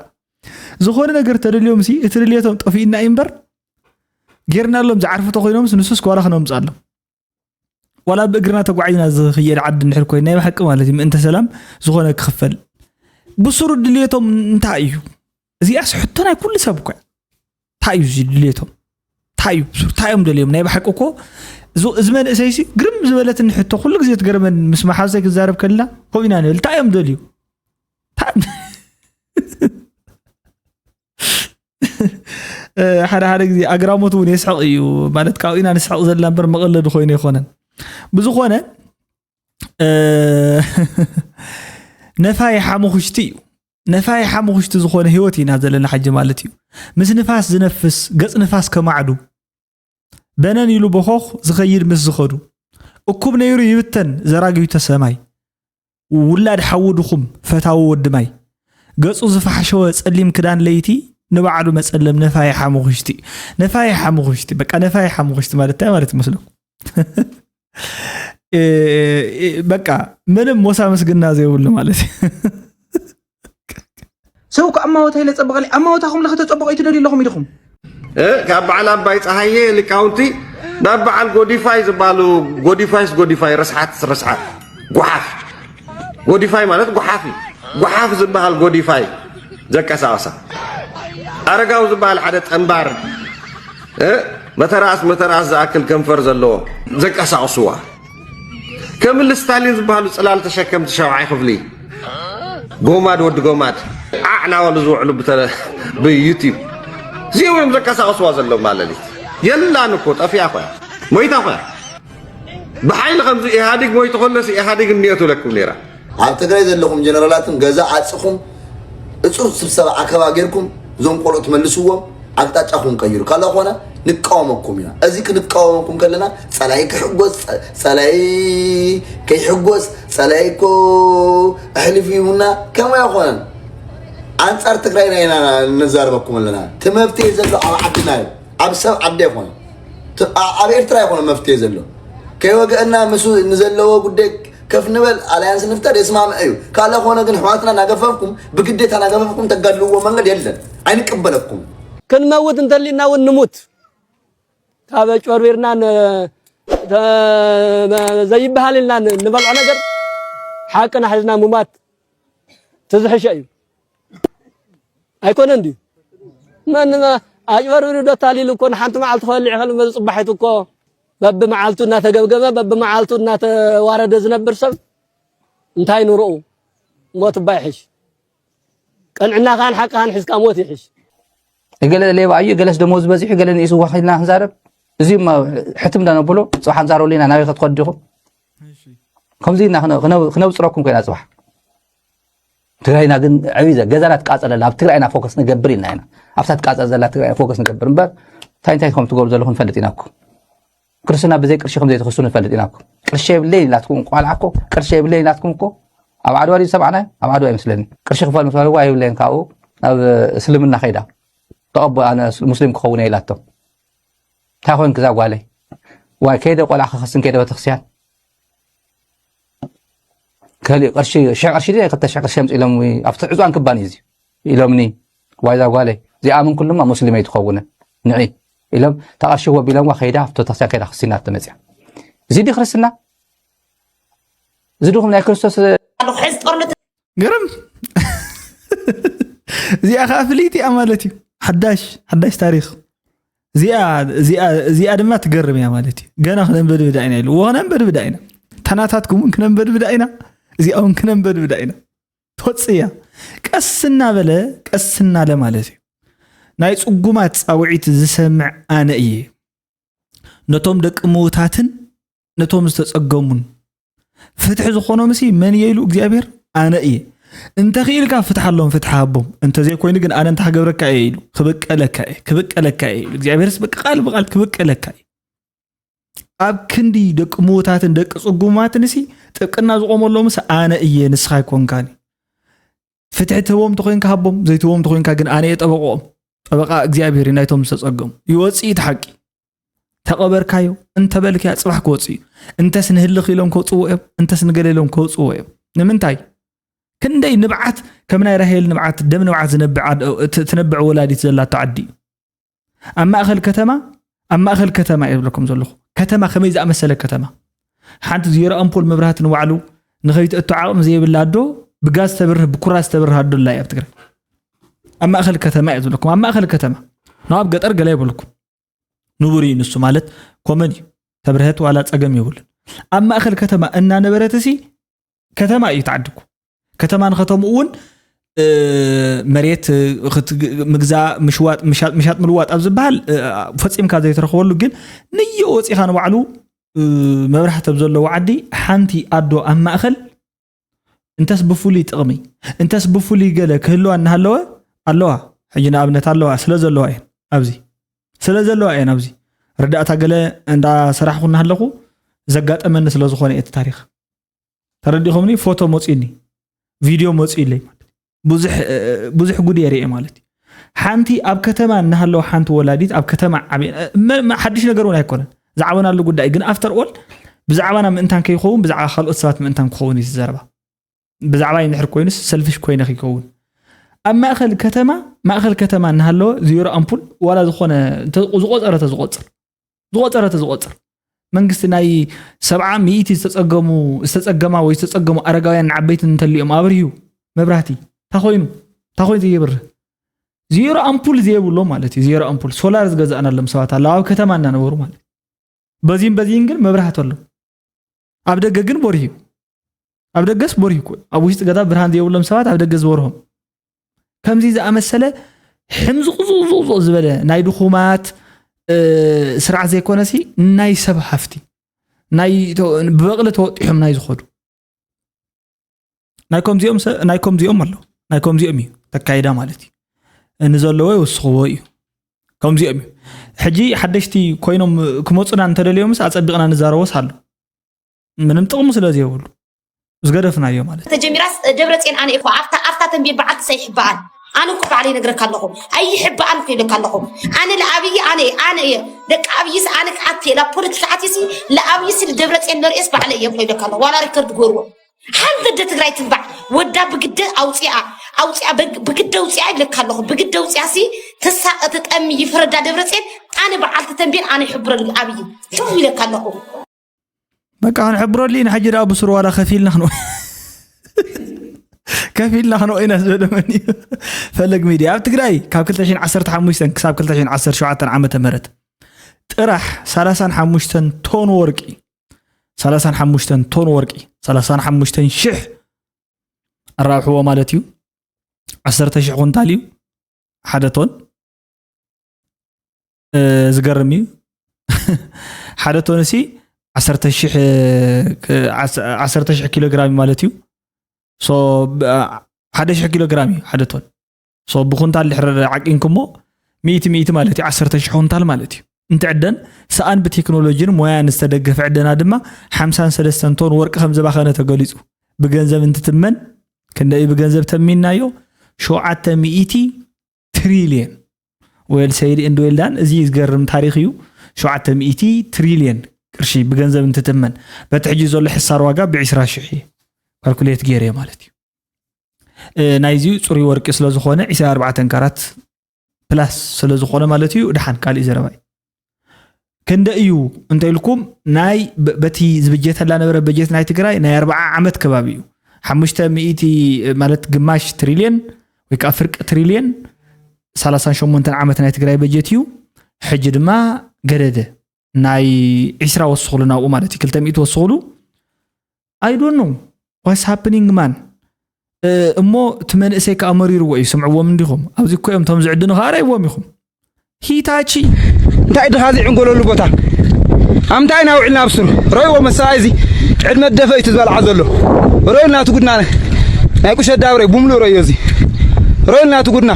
ዝኾነ ነገር ተደልዮም ሲ፣ እቲ ድልየቶም ጠፊእና እዩ እምበር፣ ጌርናሎም ዝዓርፉ ተኾይኖምስ ንሱስ ኳላ ክነምፅኣሎም። ዋላ ብእግርና ተጓዒዝና ዝኽየድ ዓዲ እንድሕር ኮይኑ፣ ናይ ብሓቂ ማለት እዩ፣ ምእንተ ሰላም ዝኾነ ክኽፈል። ብስሩ ድልየቶም እንታይ እዩ? እዚኣስ ሕቶ ናይ ኩሉ ሰብ እኮ እያ። እንታይ እዩ እዚ ድልየቶም? እንታይ እዩ? ብስሩ እንታይ እዮም ደልዮም? ናይ ብሓቂ እኮ እዚ፣ እዚ መንእሰይሲ ግርም ዝበለትኒ ሕቶ፣ ኩሉ ግዜ ትገርመኒ፣ ምስ መሓዝተይ ክዛረብ ከለና ከምኡ ኢና ንብል። እንታይ እዮም ደልዩ? ሓደ ሓደ ግዜ ኣግራሞት እውን የስሕቕ እዩ። ማለት ካብኡ ኢና ንስሕቕ ዘለና እምበር መቐለዲ ኮይኑ ኣይኮነን። ብዝኾነ ነፋይ ሓሙኽሽቲ እዩ። ነፋይ ሓሙኽሽቲ ዝኾነ ህይወት ኢና ዘለና ሕጂ ማለት እዩ። ምስ ንፋስ ዝነፍስ፣ ገጽ ንፋስ ከማዕዱ፣ በነን ኢሉ ቦኾኽ ዝኸይድ ምስ ዝኸዱ፣ እኩብ ነይሩ ይብተን ዘራጊቱ ሰማይ፣ ውላድ ሓዊ ድኹም ፈታዊ ወዲ ማይ፣ ገጹ ዝፋሕሸወ ጸሊም ክዳን ለይቲ፣ ንባዕሉ መጸለም ነፋይ ሓሙኽሽቲ። ነፋይ ሓሙኽሽቲ፣ በቃ ነፋይ ሓሙኽሽቲ ማለት እንታይ ማለት ይመስለኩም? በቃ ምንም ሞሳ ምስግና ዘይብሉ ማለት እዩ። ሰው ከ ኣማወታ ኢለ ጸበቐሊ ኣማወታኹም ለኸተጸበቑ ኣይትደልዩ ኣለኹም ኢድኹም ካብ በዓል ኣባይ ፀሃየ ሊቃውንቲ ናብ በዓል ጎዲፋይ ዝበሃሉ ጎዲፋይስ ጎዲፋይ ረስሓት ረስሓት ጓሓፍ ጎዲፋይ ማለት ጓሓፍ እዩ። ጓሓፍ ዝበሃል ጎዲፋይ ዘቀሳቕሳ ኣረጋው ዝበሃል ሓደ ጠንባር መተራእስ መተራእስ ዝኣክል ከንፈር ዘለዎ ዘቀሳቕስዋ ከምል ስታሊን ዝበሃሉ ፅላል ተሸከምቲ ሸብዓይ ክፍሊ ጎማድ ወዲ ጎማድ ዓዕ ናበሉ ዝውዕሉ ብዩቲብ እዚኦም እዮም ዘቀሳቕስዋ ዘለዉ ማለሊት የላን እኮ ጠፊኣ ኮያ ሞይታ ኮያ ብሓይሊ ከምዚ ኢህኣዲግ ሞይቱ ከለስ ኢህኣዲግ እኒኦ ትብለኩም ነይራ ኣብ ትግራይ ዘለኹም ጀነራላትን ገዛ ዓፅኹም እፁር ስብሰባ ኣከባ ጌርኩም እዞም ቆልዑ ትመልስዎም ኣቅጣጫ ክንቀይሩ ካልእ ኮነ ንቃወመኩም ኢና። እዚ ክንቃወመኩም ከለና ጸላይ ክሕጎስ፣ ጸ- ጸላይ ከይሕጎስ፣ ጸላይ እኮ ኣሕሊፉ ይቡና ከምኡ ኣይኮነን። ኣንጻር ትግራይና ኢና ንዛረበኩም ኣለና። እቲ መፍትሄ ዘሎ ኣብ ዓድና እዩ፣ ኣብ ሰብ ዓዲ ኣይኮነን። ት- ኣ- ኣብ ኤርትራ ኣይኮነ መፍትሄ ዘሎ። ከይወገአና ምስ ንዘለዎ ጉዳይ ከፍ ንበል ኣልያንስ ንፍጠር የስማምዕ እዩ ካልእ ኾነ ግን ኣሕዋትና ናገፈፍኩም ብግዴታ ናገፈፍኩም ተጋድልዎ መንገድ የለን ኣይንቅበለኩም ክንመውት እንተሊና እውን ንሙት ካብ ጭበርቢርና ዘይበሃል ኢልና ንበልዖ ነገር ሓቅና ሒዝና ምማት ትዝሕሸ እዩ ኣይኮነን ድዩ መን ኣጭበርቢሩ ዶ ታሊሉ እኮ ንሓንቲ መዓልቲ ክበልዕ ይኽእል መዚ ፅባሒቱ እኮ በብመዓልቱ እናተገብገበ በብመዓልቱ እናተዋረደ ዝነብር ሰብ እንታይ ንርኡ ሞት እባ ይሕሽ ቅንዕናኻን ሓቅኻን ሒዝካ ሞት ይሕሽ እገለ ሌባ እዩ ገለስ ደሞዝ በዚሑ ገለ ንኢሱ ዋኺልና ክንዛረብ እዚ ሕትም ዳነብሎ ፅባሕ ንዛረብሉ ኢና ናበይ ክትኸዱ ዲኹም ከምዚ ኢና ክነብፅረኩም ኮይና ፅባሕ ትግራይና ግን ዕብይ ገዛና ትቃፀለላ ኣብ ትግራይና ፎከስ ንገብር ኢልና ኢና ኣብታ ትቃፀል ዘላ ትግራይ ፎከስ ንገብር እምበር እንታይ እንታይ ከም ትገብሩ ዘለኹ ንፈልጥ ኢና እኮ ክርስትና ብዘይ ቅርሺ ከም ዘይትኽሱ ንፈልጥ ኢና እኮ ቅርሺ የብለይን ኢላትኩም ቆልዓ እኮ ቅርሺ የብለይን ኢላትኩም እኮ ኣብ ዓድዋ ድዩ ዝሰማዕናዮ ኣብ ዓድዋ ይመስለኒ ቅርሺ ክፈል ምስ በልዋ የብለይን ካብኡ ናብ እስልምና ከይዳ ተቐቦ ኣነ ሙስሊም ክኸውን እየ ኢላቶ እንታይ ኮንክ እዛ ጓለይ ዋይ ከይደ ቆልዓ ክኸስን ከይደ ቤተክርስትያን ከሊእ ቅርሺ ሽሕ ቅርሺ ድየ ክልተ ሽሕ ቅርሺ ኣምፅእ ኢሎም ኣብቲ ዕፅዋን ክባን እዩ እዚ ኢሎምኒ ዋይዛ ጓለይ እዚኣምን ኩሉማ ሙስሊም ኣይትኸውንን ንዒ ኢሎም ተቐርሺ ወብ ኢሎምዋ ከይዳ ኣብቲ ቤተክርስትያን ከይዳ ክሲናቶ መፅያ እዚ ድዩ ክርስትና እዚ ድኹም ናይ ክርስቶስ ገርም እዚኣ ከዓ ፍልይቲ እያ ማለት እዩ ሓዳሽ ሓዳሽ ታሪክ እዚኣ ድማ ትገርም እያ ማለት እዩ ገና ክነንበድብዳ ኢና ኢሉ ክነንበድብዳ ኢና ታናታትኩም እውን ክነንበድብዳ ኢና እዚኣ እውን ክነንበድብዳ ኢና ትወፅእ እያ ቀስ እናበለ ቀስ እናለ ማለት እዩ ናይ ፅጉማት ፃውዒት ዝሰምዕ ኣነ እየ ነቶም ደቂ ምዉታትን ነቶም ዝተጸገሙን ፍትሒ ዝኾኖምሲ መን እየ ኢሉ እግዚኣብሔር ኣነ እየ እንተኽኢልካ ፍትሓሎም ፍትሒ ሃቦም እንተዘይኮይኑ ግን ኣነ እንታይ ክገብረካ እየ ኢሉ ክብቀለካ እየ ክብቀለካ እየ ኢሉ እግዚኣብሔርስ በቃ ቃል ብቃል ክብቀለካ እየ ኣብ ክንዲ ደቂ ምዉታትን ደቂ ጽጉማትን ሲ ጥብቅና ዝቆመሎምስ ኣነ እየ ንስኻ ኣይኮንካን ፍትሒ ትህቦም ተኾይንካ ሃቦም ዘይትህቦም ተኾይንካ ግን ኣነ እየ ጠበቆኦም ጠበቃ እግዚኣብሔር እዩ ናይቶም ዝተጸገሙ ይወፅእ እቲ ሓቂ ተቐበርካዮ እንተበልካያ ፅባሕ ክወፅእ እዩ እንተስ ንህልኽ ኢሎም ከውፅዎ እዮም እንተስ ንገለ ኢሎም ከውፅዎ እዮም ንምንታይ ክንደይ ንብዓት ከም ናይ ራሄል ንብዓት ደም ንብዓት ዝነብዕ ትነብዕ ወላዲት ዘላቶ ዓዲ እዩ ኣብ ማእኸል ከተማ ኣብ ማእኸል ከተማ እየ ዝብለኩም ዘለኹ ከተማ ከመይ ዝኣመሰለ ከተማ ሓንቲ ዜሮ ኣምፖል መብራህቲ ንባዕሉ ንኸይትእቶ ዓቕሚ ዘይብላ ኣዶ ብጋዝ ተብርህ ብኩራዝ ተብርህ ኣዶ ኣላ ኣብ ትግራይ ኣብ ማእኸል ከተማ እየ ዝብለኩም ኣብ ማእኸል ከተማ ናብ ገጠር ገለ ይበልኩም ንቡር እዩ ንሱ ማለት ኮመን እዩ ተብርሀት ዋላ ፀገም የብሉን ኣብ ማእኸል ከተማ እናነበረት ሲ ከተማ እዩ ተዓድኩ ከተማ ንከተምኡ እውን እ፣ መሬት፣ እ፣ ክትግ-፣ ምግዛእ፣ ምሽዋጥ፣ ምሻጥ፣ ምሻጥ ምልዋጥ ኣብ ዝበሃል፣ እ፣ ፈጺምካ ዘይትረኽበሉ፣ ግን ንዮ ወጺኻ ንባዕሉ፣ እ፣ መብራህቲ ኣብ ዘለዎ ዓዲ ሓንቲ ኣዶ ኣብ ማእከል እንተስ ብፍሉይ ጥቕሚ፣ እንተስ ብፍሉይ ገለ ክህልዋ እናሃለወ ኣለዋ። ሕጂ ንኣብነት ኣለዋ፣ ስለ ዘለዋ እየን ኣብዚ። ስለ ዘለዋ እየን ኣብዚ። ርዳእታ ገለ እንዳሰራሕኩ እናሃለኹ ዘጋጠመኒ ስለ ዝኾነ እየ እቲ ታሪኽ። ተረዲኹምኒ? ፎቶ መጺኡኒ፣ ቪድዮ መጺኡለይ። ብዙሕ፣ እ፣ ብዙሕ ጉድ እየ ርእየ ማለት እዩ። ሓንቲ ኣብ ከተማ እናሃለወ ሓንቲ ወላዲት ኣብ ከተማ ዓብየ፣ እ፣ መ-፣ መ-፣ ሓድሽ ነገር እውን ኣይኮነን። ዝዓበናሉ ጉዳይ ግን ኣፍተር ኦል ብዛዕባና ምእንታን ከይኸውን ብዛዕባ ካልኦት ሰባት ምእንታን ክኸውን እዩ እቲ ዘረባ። ብዛዕባ እንድሕር ኮይኑስ ሰልፊሽ ኮይነ ከይከውን። ኣብ ማእከል ከተማ፣ ማእከል ከተማ እናሃለወ ዜሮ ኣምፑል ዋላ ዝኾነ እንተ-፣ ዝቆጸረ ተዝቆጽር፣ ዝቆጸረ ተዝቆጽር። መንግስቲ ናይ ሰብዓ ሚእቲ ዝተጸገሙ፣ ዝተጸገማ ወይ ዝተጸገሙ ኣረጋውያን ዓበይትን እንተልዮም ኣብርሂዩ መብራህቲ፣ እንታይ ኮይኑ? እንታይ ኮይኑ ዘይብርህ? ዜሮ ኣምፑል ዘይብሎም ማለት እዩ። ዜሮ ኣምፑል ሶላር ዝገዛእናሎም ሰባት ኣለዉ ኣብ ከተማ እናነበሩ ማለት እዩ። በዚህን በዚህን ግን መብራህቲ ኣሎ። ኣብ ደገ ግን በሪሁ። ኣብ ደገስ በሪሁ እኮ። ኣብ ውሽጢ ገዛ ብርሃን ዘይብሎም ሰባት ኣብ ደገ ዝበርሆም። ከምዚ ዝኣመሰለ ሕምዝቑ ዝበለ ናይ ድኹማት፣ እ፣ ስርዓት ዘይኮነሲ ናይ ሰብ ሃፍቲ፣ ናይ ተ-፣ ብበቕሊ ተወጢሖም ናይ ዝኸዱ። ናይ ከምዚኦም ሰ-፣ ናይ ከምዚኦም ኣሎ። ናይ ከምዚኦም እዩ ተካይዳ ማለት እዩ። ንዘለዎ ይውስኽዎ እዩ። ከምዚኦም እዩ። ሕጂ ሓደሽቲ ኮይኖም ክመጹና እንተደልዮምስ ኣጸቢቕና ንዛረቦስ ኣሎ። ምንም ጥቕሚ ስለ ዘይብሉ ዝገደፍናዮ ማለት እዩ። ተጀሚራስ ደብረጽዮን ኣነ እኮ ኣብታ፣ ኣብታ ተንቤን በዓልቲ ኣይሕበኣን። ኣነ እኮ ባዕለይ ይነግረካ ኣለኹ። ኣይሕበኣን እኮ ይብለካ ኣለኹ። ኣነ ለኣብይ ኣነ፣ ኣነ እየ። ደቂ ኣብይስ ኣነ ክኣትየ፣ ላብ ፖለቲካ ኣትየሲ፣ ለኣብይስ ንደብረጽዮን ለርእየስ ባዕለይ እየ እኮ ይብለካ ኣለኹ። ዋላ ሪከርድ ግበርዎ። ሓንቲ ኣደ ትግራይ ትንባዕ። ወዳ ብግደ ኣውፅኣ፣ ኣውፅኣ፣ በግ-፣ ብግደ ኣውፅኣ ይብለካ ኣለኹ። ብግደ ኣውፅኣሲ ትሳቐ፣ ትጠሚ፣ ይፍረዳ ደብረጽዮን። ኣነ በዓልቲ ተንቤን ኣነ ይሕብረሉ ኣብይ። ትው ኢለካ ኣለኹ። በቃ ክንሕብረሉ ኢና። ሕጂ ደኣ ብስሩ ዋላ ከፊልና ክንወ-፣ ከፊልና ክንወ ኢና ዝበለ መን እዩ? ፈለግ ሚድያ። ኣብ ትግራይ ካብ ክልተ ሽሕን ዓሰርተ ሓሙሽተን ክሳብ ክልተ ሽሕን ዓሰርተ ሸውዓተን ዓመተ ምህረት ጥራሕ ሰላሳን ሓሙሽተን ቶን ወርቂ፣ ሰላሳን ሓሙሽተን ቶን ወርቂ፣ ሰላሳን ሓሙሽተን ሽሕ ኣራብሕዎ ማለት እዩ። ዓሰርተ ሽሕ ኩንታል እዩ ሓደ ቶን። እ፣ ዝገርም እዩ። ሓደ ቶንሲ ዓሰርተ ሽሕ፣ እ፣ ዓሰርተ ሽሕ ኪሎ ግራም እዩ ማለት እዩ። ሶ፣ ብ-፣ ሓደ ሽሕ ኪሎ ግራም እዩ ሓደ ቶን። ሶ፣ ብኩንታል ድሕሪ ዓቂንኩሞ ሚእቲ፣ ሚእቲ ማለት እዩ፣ ዓሰርተ ሽሕ ኩንታል ማለት እዩ። እንትዕደን ሰኣን ብቴክኖሎጂን ሞያን ዝተደገፈ ዕደና ድማ ሓምሳን ሰለስተን ቶን ወርቂ ከም ዝባኸነ ተገሊጹ። ብገንዘብ እንትትመን ክንደይ ብገንዘብ ተሚናዮ? ሸውዓተ ሚእቲ ትሪልየን። ዌል ሰይድ ኤንድ ዌል ዳን። እዚ ዝገርም ታሪኽ እዩ። ሸውዓተ ሚእቲ ትሪልየን ቅርሺ ብገንዘብ እንትትመን፣ በቲ ሕጂ ዘሎ ሕሳር ዋጋ ብዕስራ ሽሕ እዩ ካልኩሌት ገይረ ማለት እዩ። እ፣ ናይዚ ጽሩይ ወርቂ ስለ ዝኾነ ዕስራን ኣርባዕተን ካራት ፕላስ ስለ ዝኾነ ማለት እዩ። ደሓን ካልእ ዘረባ እዩ። ክንደ እዩ እንተ ኢልኩም፣ ናይ በ-፣ በቲ ዝብጀተላ ነበረ በጀት ናይ ትግራይ ናይ ኣርብዓ ዓመት ከባቢ እዩ። ሓሙሽተ ሚእቲ ማለት ግማሽ ትሪልየን ወይ ከዓ ፍርቂ ትሪልየን፣ ሰላሳን ሸሞንተን ዓመት ናይ ትግራይ በጀት እዩ። ሕጂ ድማ ገደደ፣ ናይ ዕስራ ወስኽሉ ናብኡ ማለት እዩ፣ ክልተ ሚእቲ ወስኽሉ። I don't know what's happening, man። እ፣ እሞ እቲ መንእሰይ ከዓ መሪርዎ እዩ፣ ስምዕዎም እንዲኹም። ኣብዚ እኮ እዮም፣ እቶም ዝዕድኑ ከዓ ርኣይዎም ኢኹም። ሂታቺ። እንታይ ድኻ እዚ ዕንጎለሉ ቦታ? ኣምታይ ናውዕልና ኣብስሩ። ረይዎ መሰባይ እዚ ዕድመ ደፈ እዩ ዝበልዓ ዘሎ። ረዩ ናቱ ጉድና። ናይ ቁሸት ዳብረ ቡምሉ ረዮ እዚ። ረዩ ናቱ ጉድና።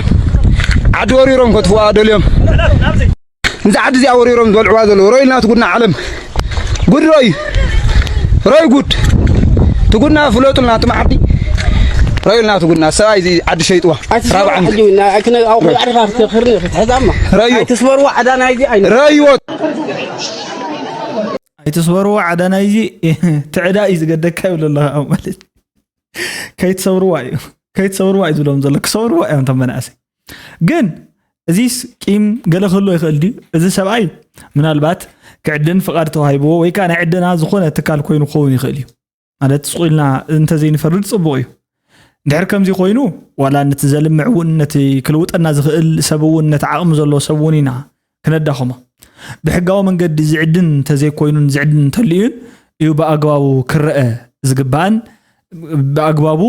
ዓዲ ወሪሮም ከጥፍዋ ደልዮም። እንዛ ዓዲ እዚኣ ወሪሮም ዝበልዕዋ ዘለዉ። ረዩ ናቱ ጉድና ዓለም። ጉድ ረዩ። ረዩ ጉድ። ትጉድና ፍለጡልና ትማዓዲ። ረዩልና ትጉድና። ሰብኣይ እዚ ዓዲ ሸይጥዋ። ራብዓን። ኣይትስበርዋ ሕጂ፣ ና-፣ ክነ-፣ ኣው-፣ ክነ-፣ ኣርፋ ክትኽርኒ ክትሕዛማ። ረዩ። ኣይትስበርዋ ዓዳ ናይዚ ኣይነ- ረይዎ። ኣይትስበርዋ ዓዳ ናይዚ ትዕዳ እዩ ዝገደካ ይብሉ ኣለኻ ኣብ ማለት። ከይትሰብርዋ እዩ። ከይትሰብርዋ እዩ ዝብሎም ዘሎ። ክሰብርዋ እዮም እቶም መናእሰይ። ግን እዚስ ቂም ገለ ክህልዎ ይኽእል ድዩ? እዚ ሰብኣይ ምናልባት ክዕድን ፍቓድ ተዋሂብዎ ወይ ከዓ ናይ ዕደና ዝኾነ ትካል ኮይኑ ክኸውን ይኽእል እዩ። ማለት ስቕ ኢልና እንተዘይንፈርድ ጽቡቕ እዩ። እንድሕር ከምዚ ኮይኑ፣ ዋላ ነቲ ዘልምዕ እውን ነቲ ክልውጠና ዝኽእል ሰብ እውን ነቲ ዓቕሚ ዘለዎ ሰብ እውን ኢና ክነዳኽሞ። ብሕጋዊ መንገዲ ዝዕድን እንተዘይኮይኑን ዝዕድን እንተልዩን እዩ ብኣግባቡ ክረአ ዝግባእን፣ ብኣግባቡ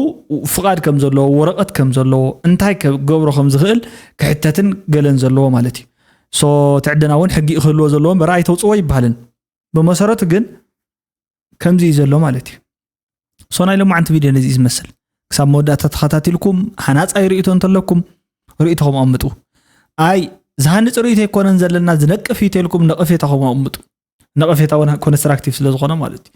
ፍቓድ ከም ዘለዎ፣ ወረቐት ከም ዘለዎ፣ እንታይ ክገብሮ ከም ዝኽእል ክሕተትን ገለን ዘለዎ ማለት እዩ። So ትዕደና እውን ሕጊ ክህልዎ ዘለዎ እምበር ኣይተውፅዎ ይበሃልን። ብመሰረቱ ግን ከምዚ እዩ ዘሎ ማለት እዩ። So ናይ ሎማዓንቲ ቪድዮ ነዚ እዩ ዝመስል። ክሳብ መወዳእታ ተኸታቲልኩም ሃናፃይ ርእይቶ እንተለኩም ርእይቶኹም ኣምጡ። ኣይ ዝሃንፅ ርእይቶ ኣይኮነን ዘለና ዝነቅፍ እዩ ተልኩም ነቐፌታኹም ኣምጡ። ነቐፌታ እውን ኮንስትራክቲቭ ስለ ዝኾነ ማለት እዩ።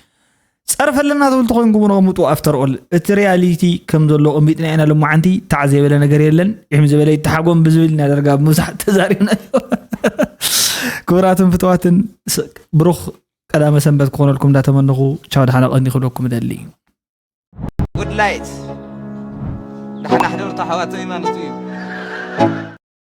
ፀርፊ ኣለና ትብል ተኾይንኩም እውን ኣምጡ። ኣፍተር ኦል እቲ ሪያሊቲ ከም ዘሎ ኣቐሚጥና ኢና። ሎማዓንቲ ታዕ ዘይበለ ነገር የለን። ይሕም ዝበለ ይተሓጎም ብዝብል ኢና ዳርጋ ምብዛሕ ተዛሪብናዮ። ክቡራትን ፍትዋትን ስ- ብሩኽ ቀዳመ ሰንበት ክኾነልኩም እንዳተመነኹ ቻው ደሓና ቀኒ ክብለኩም እደሊ። ጉድ ላይት ደሓና ሕደሩ ተሓዋተይ ማለት እዩ።